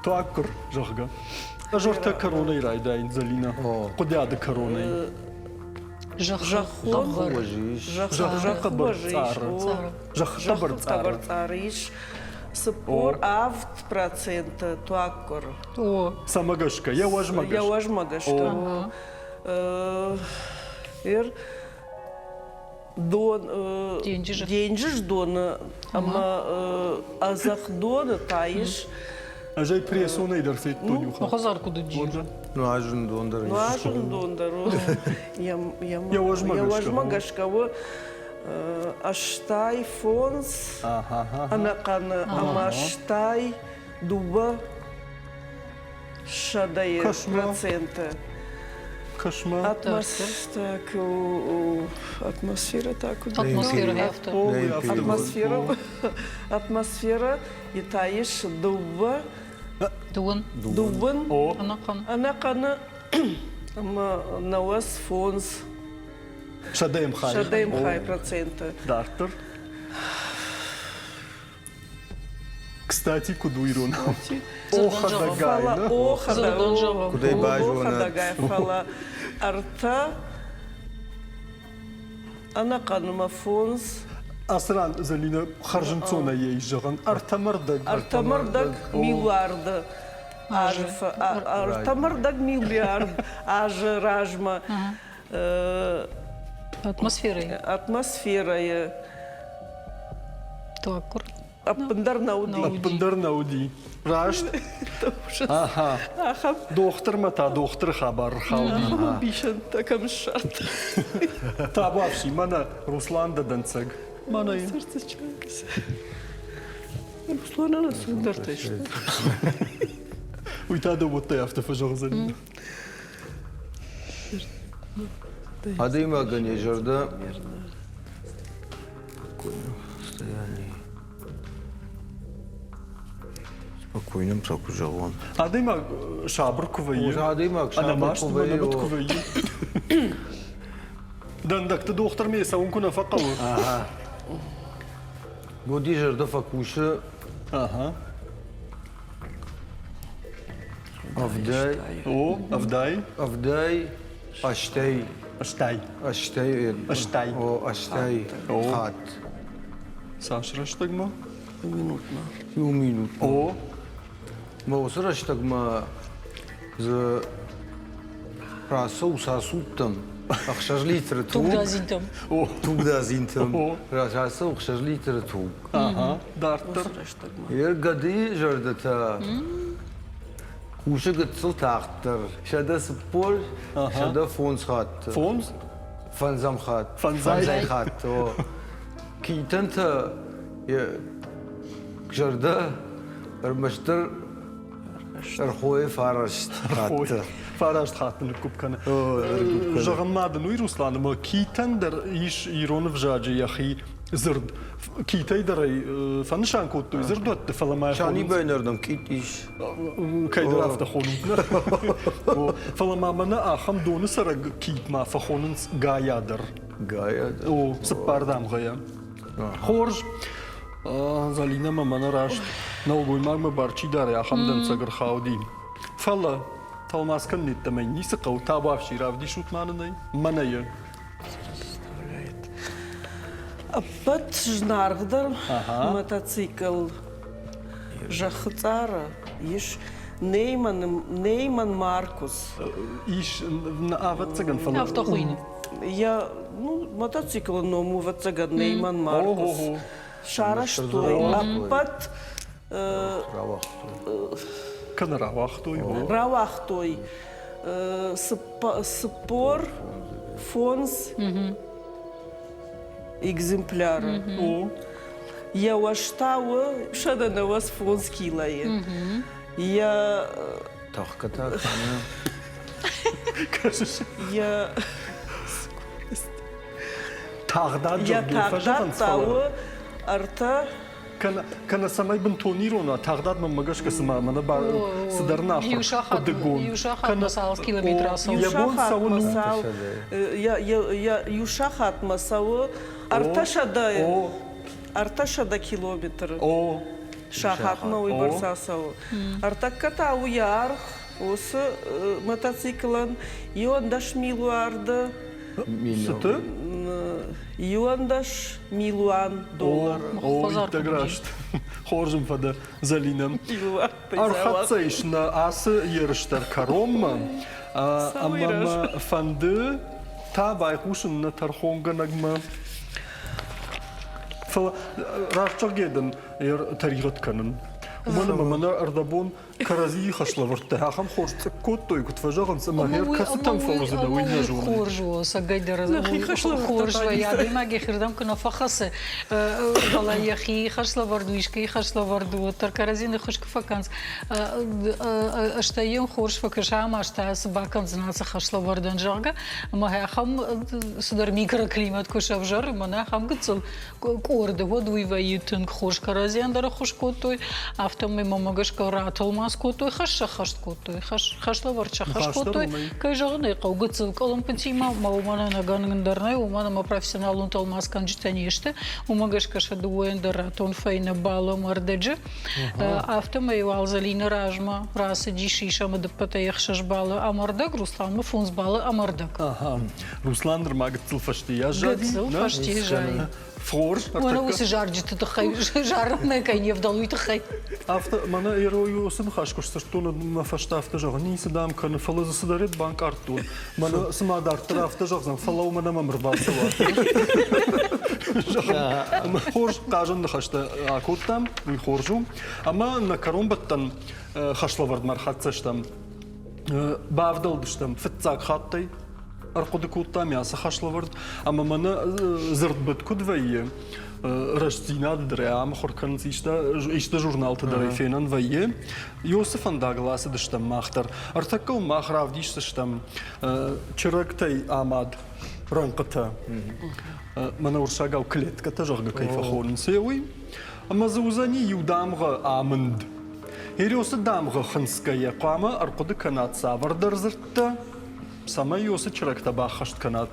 Туаггуыр, зӕгъгӕ. Ӕз ӕртӕ кӕронӕй райдайын, Зӕлинӕ. Хъуыдиады кӕронӕй. Зӕххы хъӕбӕр цъары ис 47% туаггуыр. Цӕмӕ гӕсгӕ? Йӕ уӕзмӕ гӕсгӕ. Йӕ уӕзмӕ гӕсгӕ. Дон денджыз доны ӕмӕ ӕдзӕхх доны та ис. Ӕз ӕй прессонӕй дӕр федтон иу хатт. Хӕдзар куыд уыди? Нуазын дон дӕр ис. Нуазын дон дӕр у. Йӕ уӕзмӕ гӕсгӕ у 85 ӕнӕхъӕны ӕмӕ 82 проценты. Кошмар. Атмосфера так Атмосфера афтӕ. Атмосфера атмосфера и та ис дыууӕ Дыууын. Дыууын. Ӕнӕхъӕн. Ӕнӕхъӕны ӕмӕ 95 Сӕдӕйӕм хай. Сӕдӕйӕм хай проценты. Дарддӕр. Кстати, куыд у иронау? О, хӕдӕгай, О, хӕдӕгай, фӕлӕ ӕртӕ ӕнӕхъӕнмӕ фондз. Ацы ран, Зӕлинӕ, хӕрзӕнцонӕй йӕ ис зӕгъӕн, ӕртӕмӕрдӕг. Ӕртӕмӕрдӕг миллиарды азы, ӕртӕмӕрдӕг миллиард азы размӕ Атмосферӕйы. Атмосферӕйы. Туаггуыр. Ӕппындӕр нӕ уыди. Ӕппындӕр нӕ уыди. Раст? Аха. Дохтырмӕ та дохтыры хабар рхауди. Ӕмбисӕндтӕ кӕм ссардта. Табуафси, мӕнӕ Руслан дӕ дӕнцӕг. Мӕнӕ йын. Русланӕн ӕнцондӕртӕ сты. Уый та дӕ уӕддӕй афтӕ фӕзӕгъдзӕни. Адӕймагӕн йӕ зӕрдӕ состоянии спокойным так куы зӕгъон. Адӕймаг сабыр куы вӕййы. Адӕймаг сабыр куы вӕййы. куы вӕййы. Дӕндӕгты дохтырмӕ цӕуын куы нӕ фӕхъӕуы. Годи зӕрдӕ фӕкусы. Ага. Авдӕй. О, авдӕй. Авдӕй, астӕй. Астай. Астай. Астай. О, астай. Хатт. Цас рӕстӕгмӕ? Иу минутмӕ. Иу минут. О. Мӕ уыцы рӕстӕгмӕ дзы рацӕуы сасудтӕм ӕхсӕз литры туг. Тугдадзинтӕм. О. Тугдадзинтӕм. Рацӕуы ӕхсӕз литры туг. Ага, дарддӕр. Йе гӕдыйы зӕрдӕтӕ кусы гыццыл тагъддӕр. 140, 105 хатты. Фондз? Фӕндзӕм хатт. Фӕндзай хатт, о. Китӕнтӕ йӕ зӕрдӕ ӕрмӕстдӕр ӕрхойы фараст хатты. Фараст хатты ныккуыпп кӕны. Зӕгъын ма дын уый, Руслан, ӕмӕ китӕн дӕр ис ирон ӕвзаджы йӕхи дзырд. Китӕй дӕр ӕй фӕнысан кодтой дзырдуӕтты, фӕлӕ ма Санибайнӕрдӕм кит ис. Кӕйдӕр афтӕ хонынц. Фӕлӕ ма мӕнӕ ахӕм доны цӕрӕг кит ма фӕхонынц гая дӕр. Гая дӕр? О, цыппар дамгъӕйӕ. Хорз. Залинӕ мӕ мӕнӕ раст нӕлгоймагмӕ бар чи дары, ахӕм дӕнцӕг ӕрхауди. Фӕлӕ тӕлмац кӕнын йеддӕмӕ ницы хъӕуы, табуафси равдисут ма нын ӕй, мӕнӕ йӕ. Ӕппӕт зынаргъдӕр мотоцикл зӕххы цъары ис Нейман, Нейман Маркус. Ис, ӕвӕццӕгӕн, фӕлӕ... Афтӕ хуыйны. Йӕ ну, мотоциклы ном у, ӕвӕццӕгӕн, Нейман Маркус. Сарӕзтой ӕппӕт Кӕнӕ рауагътой? Рауагътой 45 экземпляры. Йӕ уӕз та у 195 килойы. Йӕ Тӕхгӕ та кӕны. Кӕсыс? Йӕ Тагъдад Йӕ тагъдад та у ӕртӕ Кӕнӕ цӕмӕй бынтон ирон уа, тагъдад мӕнмӕ гӕсгӕ цыма мӕнӕ цыдӕр нахуыр хъуыдыгонд. Иу сахатмӕ цал километр ацӕуы? Йӕ бон цӕуын у. Иу сахатмӕ цӕуы 300 километры. Сахатмӕ уыйбӕрц ацӕуы. Ӕртӕккӕ та у йӕ аргъ уыцы мотоциклӕн 11 милуарды Цыты? 11 милуан доллары. О, иттӕг раст. Хорз ын фӕдӕ, Зӕлинӕ. Ӕрхӕццӕ ис нӕ ацы ерыс дӕр кӕронмӕ. Ӕмӕ мӕ фӕнды та байхъусын нӕ тӕрхонгӕнӕгмӕ. Фӕлӕ раст зӕгъгӕ дын тӕригъӕд кӕнын. Уымӕн ӕмӕ мӕнӕ ӕрдӕбон кӕрӕдзийы хӕслӕвӕрдтӕ ахӕм хорз цъыкк кодтой, куыд фӕзӕгъынц, ӕмӕ гъер кӕцытӕм фӕуыдзынӕ, уый нӕ зонын. Хорз у, цӕгӕйдӕр хорз вӕййы, адӕймаг йӕхирдӕм куы нӕ фӕхӕцы, фӕлӕ йӕхи хӕслӕвӕрд у, искӕй хӕслӕвӕрд у, уӕддӕр кӕрӕдзи ныхас куы фӕкӕнынц, стӕй йын хорз фӕкӕса ӕмӕ та цы бакӕндзӕн ацы хӕслӕвӕрдӕн, зӕгъгӕ, ӕмӕ ахӕм цыдӕр микроклимат куы сӕвзӕры, мӕнӕ ахӕм гыццыл къорды, уӕд уый вӕййы тынг хорз кӕрӕдзийӕн дӕр ӕххуыс кодтой, афтӕмӕй мӕмӕ гӕсгӕ ратӕлмац кодтой, хӕс сӕххӕст кодтой, хӕслӕвӕрд сӕххӕст кодтой. Кӕй зӕгъын ӕй хъӕуы, гыццыл къуылымпытимӕ ма уымӕн ӕнӕгӕнгӕ дӕр нӕй, уымӕн ӕмӕ профессионалон тӕлмацгӕнджытӕ не сты, уымӕ гӕсгӕ сӕ дыууӕйӕн дӕр ратон фӕйнӕ баллы ӕмӕ ӕрдӕджы. Афтӕмӕй уал Зӕлинӕ размӕ рацыдис ис ӕмӕ дыппӕтӕй ӕхсӕз баллы ӕмӕ ӕрдӕг, Русланмӕ фондз баллы ӕмӕ ӕрдӕг. Руслан нырма гыццыл фӕстейӕ зади. Гыццыл фӕстейӕ зайы. Хорз. Мӕнӕ уыцы зарджыты тыххӕй зарынмӕ кӕй не вдӕлы, уый тыххӕй. Афтӕ, мӕнӕ Эройы уыцы ныхас куы сдзырдтон, мӕ фӕстӕ афтӕ зӕгъы, ницы дам кӕны, фӕлӕ дзы цыдӕрид банкъардтон. Мӕнӕ цыма дарддӕр афтӕ зӕгъдзӕн, фӕлӕуу мӕнӕ мӕм ӕрбацӕуа. Хорз хъазӕн ныхӕстӕ акодтам, уый хорз у. Ӕмӕ нӕ кӕронбӕттӕн хӕслӕвӕрдмӕ ӕрхӕццӕ стӕм. Бавдӕлдыстӕм фыццаг хаттӕй, ӕрхъуыды кодтам ацы хӕслӕвӕрд, ӕмӕ мӕнӕ дзырдбыд куыд вӕййы. Рӕстдзинад дӕр ӕмыхуыр кӕнынц, исты журналты дӕр ӕй фенӕн вӕййы. Ёсы фӕндагыл ацыдыстӕм мах дӕр. Ӕртӕккӕ мах равдисдзыстӕм чырӕгтӕй амад рӕнхъытӕ. Мӕнӕ уырыссагау клеткӕтӕ, зӕгъгӕ, кӕй фӕхонынц, уый. Ӕмӕ дзы уыдзӕни иу дамгъӕ амынд. Ересы дамгъӕ хынцгӕйӕ хъуамӕ ӕрхъуыды кӕнат цавӕрдӕр дзырдтӕ, цӕмӕй уыцы чырӕгтӕ баххӕст кӕнат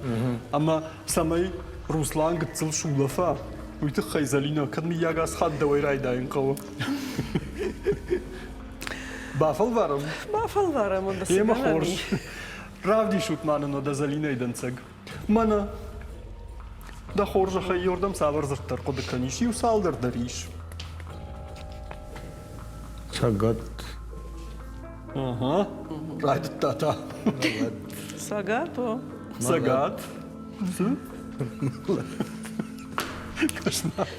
ӕмӕ цӕмӕй Руслан гыццыл сулӕфа, уый тыххӕй Зӕлинӕ, кӕд мыййаг ацы хатт дӕуӕй райдайын хъӕуы. Бафӕлварӕм? Бафӕлварӕм, уӕдӕ цы Емӕ хорз. Равдисут ма нын уӕдӕ Зӕлинӕйы дӕнцӕг. Мӕнӕ дӕ хорзӕхӕй ёрдӕм цавӕр дзырдтӕ ӕрхъуыды кӕнис, иу цалдӕр дӕр ис. Цӕгат. Ага, райдыдта та. Цӕгат, о. Цӕгат.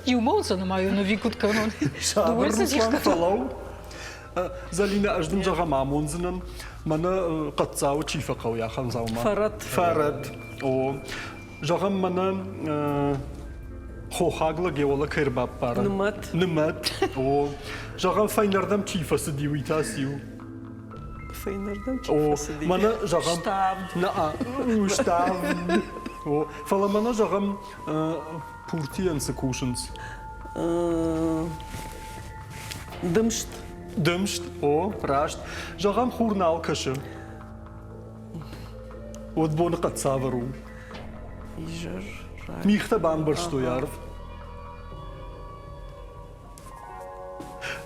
Иумӕ уыцы нымайон ӕви куыд кӕнон? Сабыр, Руслан, фӕлӕуу. Зӕлинӕ, ӕз дын зӕгъӕм амондзынӕн, мӕнӕ хъӕддзауы чи фӕхъӕуы, ахӕм дзаума. Фӕрӕт. Фӕрӕт, о. Зӕгъӕм, мӕнӕ хохаг лӕг йӕ уӕлӕ кӕй ӕрбаппары. Нымӕт. Нымӕт, о. Зӕгъӕм, фӕйнӕрдӕм чи фӕцыди, уый та циу? Фӕйнӕрдӕм чи фӕцыди? Мӕнӕ, зӕгъӕм... Ставд. Нӕ, ставд. О, фӕлӕ мӕнӕ, зӕгъӕм, пуртийӕн цы кусынц? Дымст. Дымст, о, раст. Зӕгъӕм, хур нал кӕсы. Уӕд боныхъӕд цавӕр у? Изӕр. Мигътӕ бамбӕрзтой арв.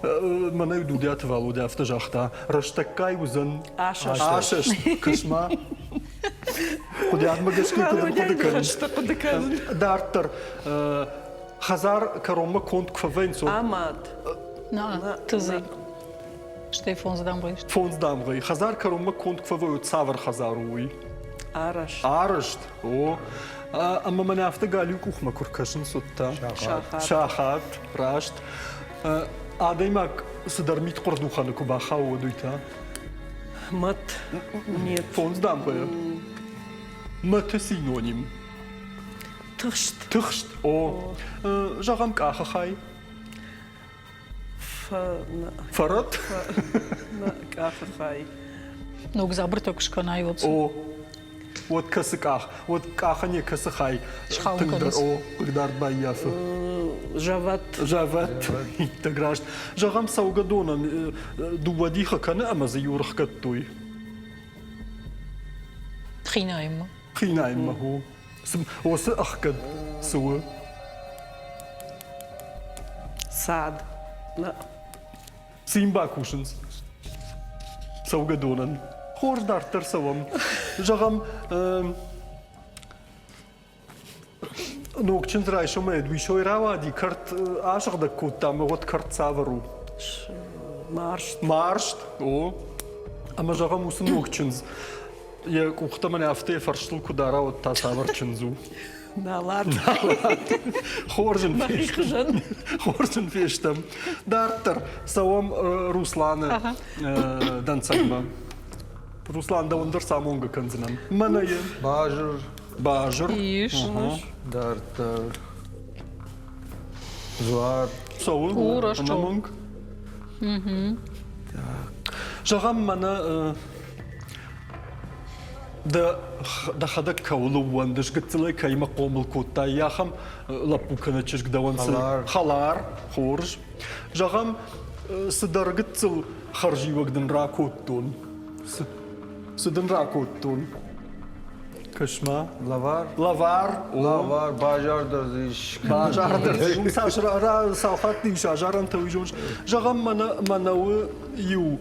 Мӕнӕ Дудиаты Валодя афтӕ загъта, рӕстӕггай уыдзӕн асӕст. Асӕст, кӕс-ма. Хъуыдиадмӕ гӕсгӕ куыд ӕрхъуыды кӕныс? Хъуыды кӕнын. Дарддӕр хӕдзар кӕронмӕ конд куы фӕвӕййынц, Амад. На, тызы. Стӕй фондз дамгъӕйы. Фондз дамгъӕйы. Хӕдзар кӕронмӕ конд куы фӕвӕййы, цавӕр хӕдзар у уый? Арӕзт. Арӕзт, о. Ӕмӕ мӕнӕ афтӕ галиу къухмӕ куы ркӕсынц, уӕд та? Сахат. Сахат, раст. Адӕймаг цыдӕр мидхъуырдухӕны куы бахауы, уӕд уый та? Мӕт. Нет. Фондз дамгъӕйы. Мӕты синоним. Тыхст. Тыхст, о. Зӕгъӕм, къахы хай. Фӕрӕт? Къахы хай. Ног дзабыртӕ куы скӕнай, уӕд. О, уӕд кӕцы къах, уӕд къахӕн йӕ кӕцы хай тынгдӕр, о, хъыгдард баййафы? Зӕвӕт. Зӕвӕт, иттӕг раст. Зӕгъӕм, цӕугӕдонӕн дыууӕ дихы кӕны ӕмӕ дзы иу рыхгӕдтой. Хинайынмӕ. Хинайынмӕ, о. Уыцы ӕхгӕд цы у? Цад. Цы йын бакусынц? Цӕугӕдонӕн. Хорз дарддӕр цӕуӕм. Зӕгъӕм, ног чындз райсомӕй уисой рауади, кӕрт асыгъдӕг кодта ӕмӕ уӕд кӕрт цавӕр у? Марст. Марст, о. Ӕмӕ зӕгъӕм, уыцы ног чындз Йӕ къухтӕ мын афтӕ йӕ фӕрстыл куы дара, уӕд та цавӕр чындз у? Налат. Хорз ын фестӕм. Хорз ын фестӕм. Дарддӕр цӕуӕм Русланы дӕнцӕгмӕ. Руслан, дӕуӕн дӕр самонгӕ кӕндзынӕн. Мӕнӕ йӕ. Базыр. Базыр. Ис. Дарддӕр. Дзуар. Цӕуы. Ӕнӕмӕнг. Зӕгъӕм, мӕнӕ Дӕхӕдӕг кӕуыл ӕууӕндыс, гыццылӕй кӕимӕ хъомыл кодтай, ахӕм лӕппу кӕнӕ чызг дӕуӕн цы хӕлар, хорз. Зӕгъӕм, цыдӕр гыццыл хӕрзиуӕг дын ракодтон. Цы дын ракодтон? Кӕс-ма. Лӕвар. Лӕвар. Лӕвар, базар дӕр дзы ис. Базар дӕр дзы ис. Цас цал хатты ис азарӕнтӕ, уый зоныс. Зӕгъӕм, мӕнӕ мӕнӕуы иу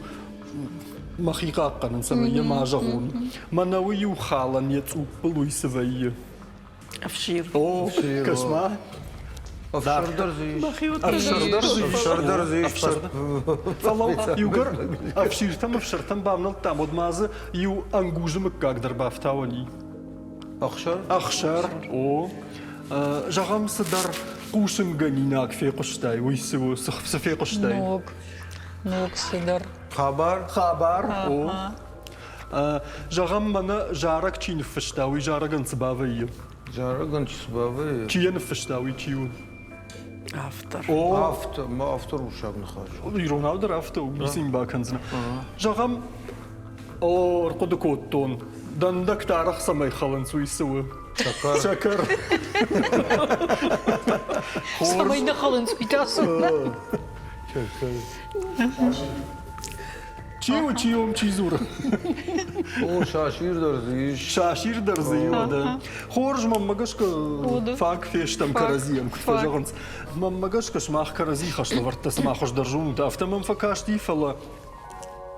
мӕхи хъахъхъӕнын, цӕмӕй йӕ ма зӕгъон. Мӕнӕуы иу халӕн йӕ цъуппыл уый цы вӕййы? Ӕфсир. О, кӕс-ма. Ӕфсӕр дӕр дзы ис. Ӕфсӕр дӕр дзы ис. Ӕфсӕр дӕр дзы ис. Фӕлӕ иугӕр ӕфсиртӕм ӕфсӕртӕм бавнӕлдтам, уӕд ма дзы иу ӕнгузы мыггаг дӕр бафтауӕн и. Ӕхсӕр? Ӕхсӕр, о. Зӕгъӕм, цыдӕр хъусынгӕнинаг фехъуыстай, уый цы у, цы фехъуыстай? Ног. Ног цыдӕр. Хабар? Хабар, о. Зӕгъӕм, мӕнӕ зарӕг чи ныффыста, уый зарӕгӕн цы бавӕййы? Зарӕгӕн чи цы бавӕййы? Чи йӕ ныффыста, уый чи у? Автор. О, Автор, ма автор уссаг ныхас. Иронау дӕр афтӕ у, ницы йын бакӕндзынӕ. Зӕгъӕм, о, ӕрхъуыды кодтон, дӕндӕгтӕ арӕх цӕмӕй хӕлынц, уый цы у? Сӕкӕр. Сӕкӕр. Цӕмӕй нӕ хӕлынц, уый та цы? Сӕкӕр. Чи у, чи ом, чи дзуры? О, сасир дӕр дзы ис. Сасир дӕр дзы и, уӕдӕ. Хорз, мӕнмӕ гӕсгӕ, фаг фестӕм кӕрӕдзийӕн, куыд фӕзӕгъынц. Мӕнмӕ гӕсгӕ, сымах кӕрӕдзи хӕслӕвӕрдтӕ цыма хуыздӕр зонут, афтӕ мӕм фӕкасти, фӕлӕ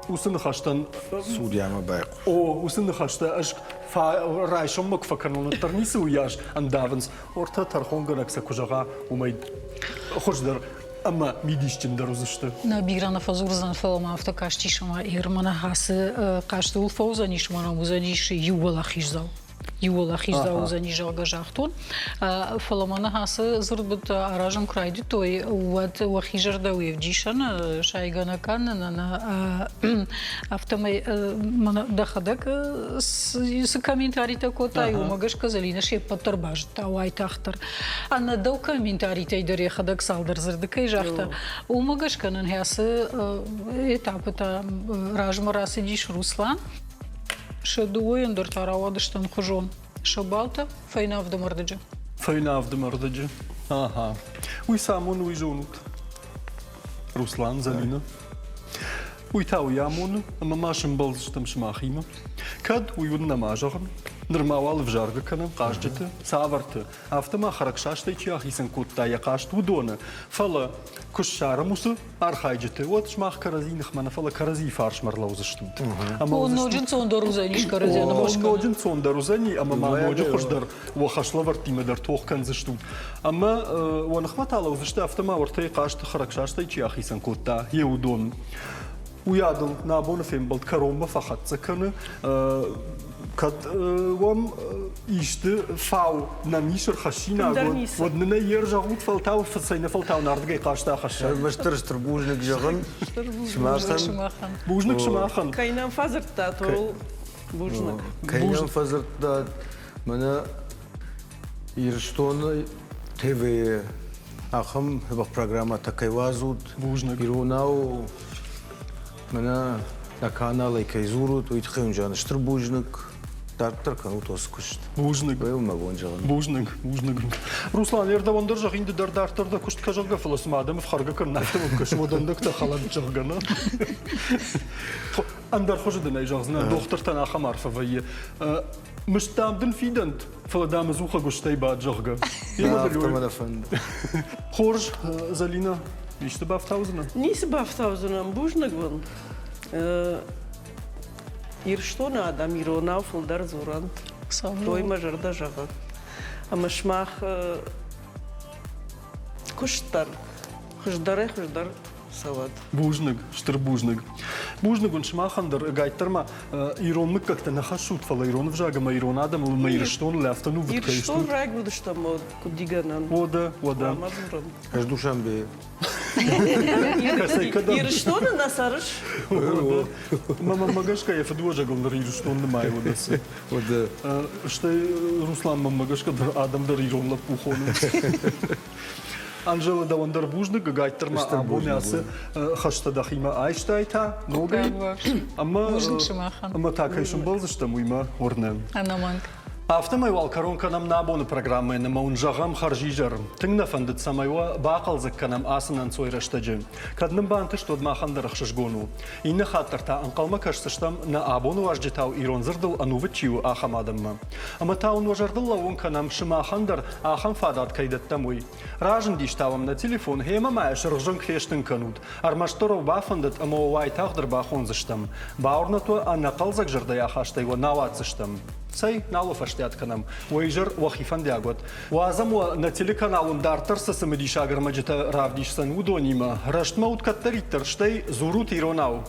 уыцы ныхӕстӕн Судьямӕ байхъус. О, уыцы ныхӕстӕ ӕз райсоммӕ куы фӕкӕнон, уӕддӕр ницы уыйас ӕндавынц. Ортӕ тӕрхонгӕнӕг сӕ куы зӕгъа, уымӕй хуыздӕр ӕмӕ мидисджындӕр уыдзысты. Нӕ бирӕ нӕ фӕдзурдзӕн, фӕлӕ ма афтӕ кастис, ӕмӕ Ерманы ацы хъазты уыл фӕуыдзӕнис, ӕмӕ нӕм уыдзӕнис иу уӕлахиздзау. Иу уӕлахиздзау уыдзӕни, зӕгъгӕ, загътон. Фӕлӕ мӕнӕ ацы дзырдбыд аразын куы райдыдтой, уӕд уӕхи зӕрдӕ уе вдисӕн сайгӕ нӕ кӕнын, афтӕмӕй мӕнӕ дӕхӕдӕг цы комментаритӕ кодтай, уымӕ гӕсгӕ Зӕлинӕ се ппӕт дӕр базыдта уайтагъддӕр. Ӕнӕ дӕу комментаритӕй дӕр йӕхӕдӕг цалдӕр дзырды кӕй загъта, уымӕ гӕсгӕ нын ацы этапы та размӕ рацыдис Руслан. Сӕ дыууӕйӕн дӕр та рауадысты ӕмхуызон. Сӕ балтӕ фӕйнӕ авдӕмӕрдыджы. Фӕйнӕ авдӕмӕрдыджы. Ага. Уый цы амоны, уый зонут? Руслан, Зӕлинӕ. Уый та уый амоны, ӕмӕ ма сӕмбӕлдзыстӕм сымахимӕ. Кӕд уый уын нӕма зӕгъын, нырма уал ӕвзаргӕ кӕнӕм хъазджыты, цавӕрты, афтӕ ма хӕрӕгсастӕй чи ахицӕн кодта йӕ хъазт, уыдоны. Фӕлӕ куы ссарӕм уыцы архайджыты, уӕд сымах кӕрӕдзи ныхмӕ нӕ, фӕлӕ кӕрӕдзийы фарсмӕ ӕрлӕудзыстут. Ӕмӕ ноджы ӕнцондӕр уыдзӕнис кӕрӕдзийӕн ныхас кӕнын. Ноджы ӕнцондӕр уыдзӕни ӕмӕ ма ноджы хуыздӕр уӕ хӕслӕвӕрдтимӕ дӕр тох кӕндзыстут. Ӕмӕ уӕ ныхмӕ та лӕудзысты афтӕ ма уӕртӕ хъазты хӕрӕгсастӕй чи ахицӕн кодта, йе уыдон. Уыйадыл нӕ абоны фембӕлд кӕронмӕ фӕхӕццӕ кӕны. Кӕд уӕм исты фау нӕм ис ӕрхӕссинаг, уӕд нын ӕй йе рзӕгъут, фӕлтау фыцӕй-нӕ-фӕлтау нардыгӕй хъаст ахӕссӕм. Ӕрмӕстдӕр стыр бузныг зӕгъын сымахӕн. Бузныг сымахӕн. Кӕй нӕм фӕдзырдтат, уыл бузныг. Кӕй нӕм фӕдзырдтат, мӕнӕ Ирыстоны ТВ-йы ахӕм программӕтӕ кӕй уадзут, Бузныг. Иронау мӕнӕ нӕ каналӕй кӕй дзурут, уый тыххӕй уын зӕгъын стыр бузныг. Дарддӕр кӕнут уыцы куыст. Бузныг. Уый мӕ бон зӕгъын. Бузныг, бузныг. Руслан, ӕрдӕбон дӕр зӕгъин, ды дӕр дарддӕр дӕ куыст кӕ, зӕгъгӕ, фӕлӕ цыма адӕмы фхӕргӕ кӕнын афтӕ мӕм кӕсы, уӕ дӕндӕгтӕ хӕлӕнт, зӕгъгӕ, нӕ? Ӕндӕр хуызы дын ӕй зӕгъдзынӕн, дохтыртӕн ахӕм арфӕ вӕййы. Мызд дам дын фидӕнт, фӕлӕ дам ӕдзух ӕгуыстӕй бад, зӕгъгӕ. Афтӕ мӕ нӕ фӕнды. Хорз, Зӕлинӕ, исты бафтаудзынӕ? Ницы бафтаудзынӕн, бузныг уын. Ирыстоны адӕм иронау фылдӕр дзурӕнт. Той мӕ зӕрдӕ зӕгъы. Ӕмӕ сымах куыст дӕр хуыздӕрӕй-хуыздӕр цӕуӕд. Бузныг, стыр бузныг. Бузныг уын сымахӕн дӕр, ӕгайтдӕр ма ирон мыггӕгтӕ нӕ хӕссут, фӕлӕ ирон ӕвзаг ӕмӕ ирон адӕмыл ӕмӕ Ирыстоныл афтӕ нувыд кӕй стут. Ирыстон райгуырдыстӕм куыд дигӕнӕн. Уӕдӕ, уӕдӕ. Ӕз Душанбейы. Кӕцӕй кӕдӕм? Ирыстоны нӕ цӕрыс? Мӕнмӕ гӕсгӕ йӕ фыдуӕзӕгыл ныр Ирыстон нымайы уӕдӕ цы. Уӕдӕ. Стӕй Руслан мӕнмӕ гӕсгӕ дӕр адӕм дӕр ирон лӕппу хонынц. Анжела, дӕуӕн дӕр бузныг, ӕгайтдӕр ма абон ацы хӕстӕ дӕхимӕ айстай та ногӕй. Ӕмӕ, ӕмӕ та кӕй сӕмбӕлдзыстӕм, уый мӕ уырны. Ӕнӕмӕнг. Афтӕмӕй уал кӕрон кӕнӕм нӕ абоны программӕйӕн ӕмӕ уын зӕгъӕм хӕрзизӕр. Тынг нӕ фӕндыд, цӕмӕй уӕ бахъӕлдзӕг кӕнӕм ацы нӕнцой рӕстӕджы. Кӕд нын бантыст, уӕд махӕн дӕр ӕхсызгон у. Иннӕ хатт дӕр та ӕнхъӕлмӕ кӕсдзыстӕм, нӕ абоны уазджытау ирон дзырдыл ӕнувыд чи у, ахӕм адӕммӕ. Ӕмӕ та уын уӕ зӕрдыл лӕууын кӕнӕм, сымахӕн дӕр ахӕм фадат кӕй дӕттӕм, уый. Разындис та уӕм нӕ телефон, гъемӕ ма йӕ сырхзынг фестын кӕнут. Ӕрмӕстдӕр уӕ бафӕндыд ӕмӕ уӕ уайтагъд ӕрбахондзыстӕм. Бауырнӕт уӕ, ӕнӕхъӕлдзӕг зӕрдӕйы ахастӕй уӕ нӕ ауадздзыстӕм. Цӕй, нал уӕ фӕстиат кӕнӕм. Уӕ изӕр уӕхи фӕндиаг уӕд. Уадзӕм уӕ нӕ телеканалон дарддӕр цы цымыдисаг ӕрмӕджытӕ равдисдзӕн, уыдонимӕ. Рӕстмӕ ут кӕддӕриддӕр, стӕй дзурут иронау.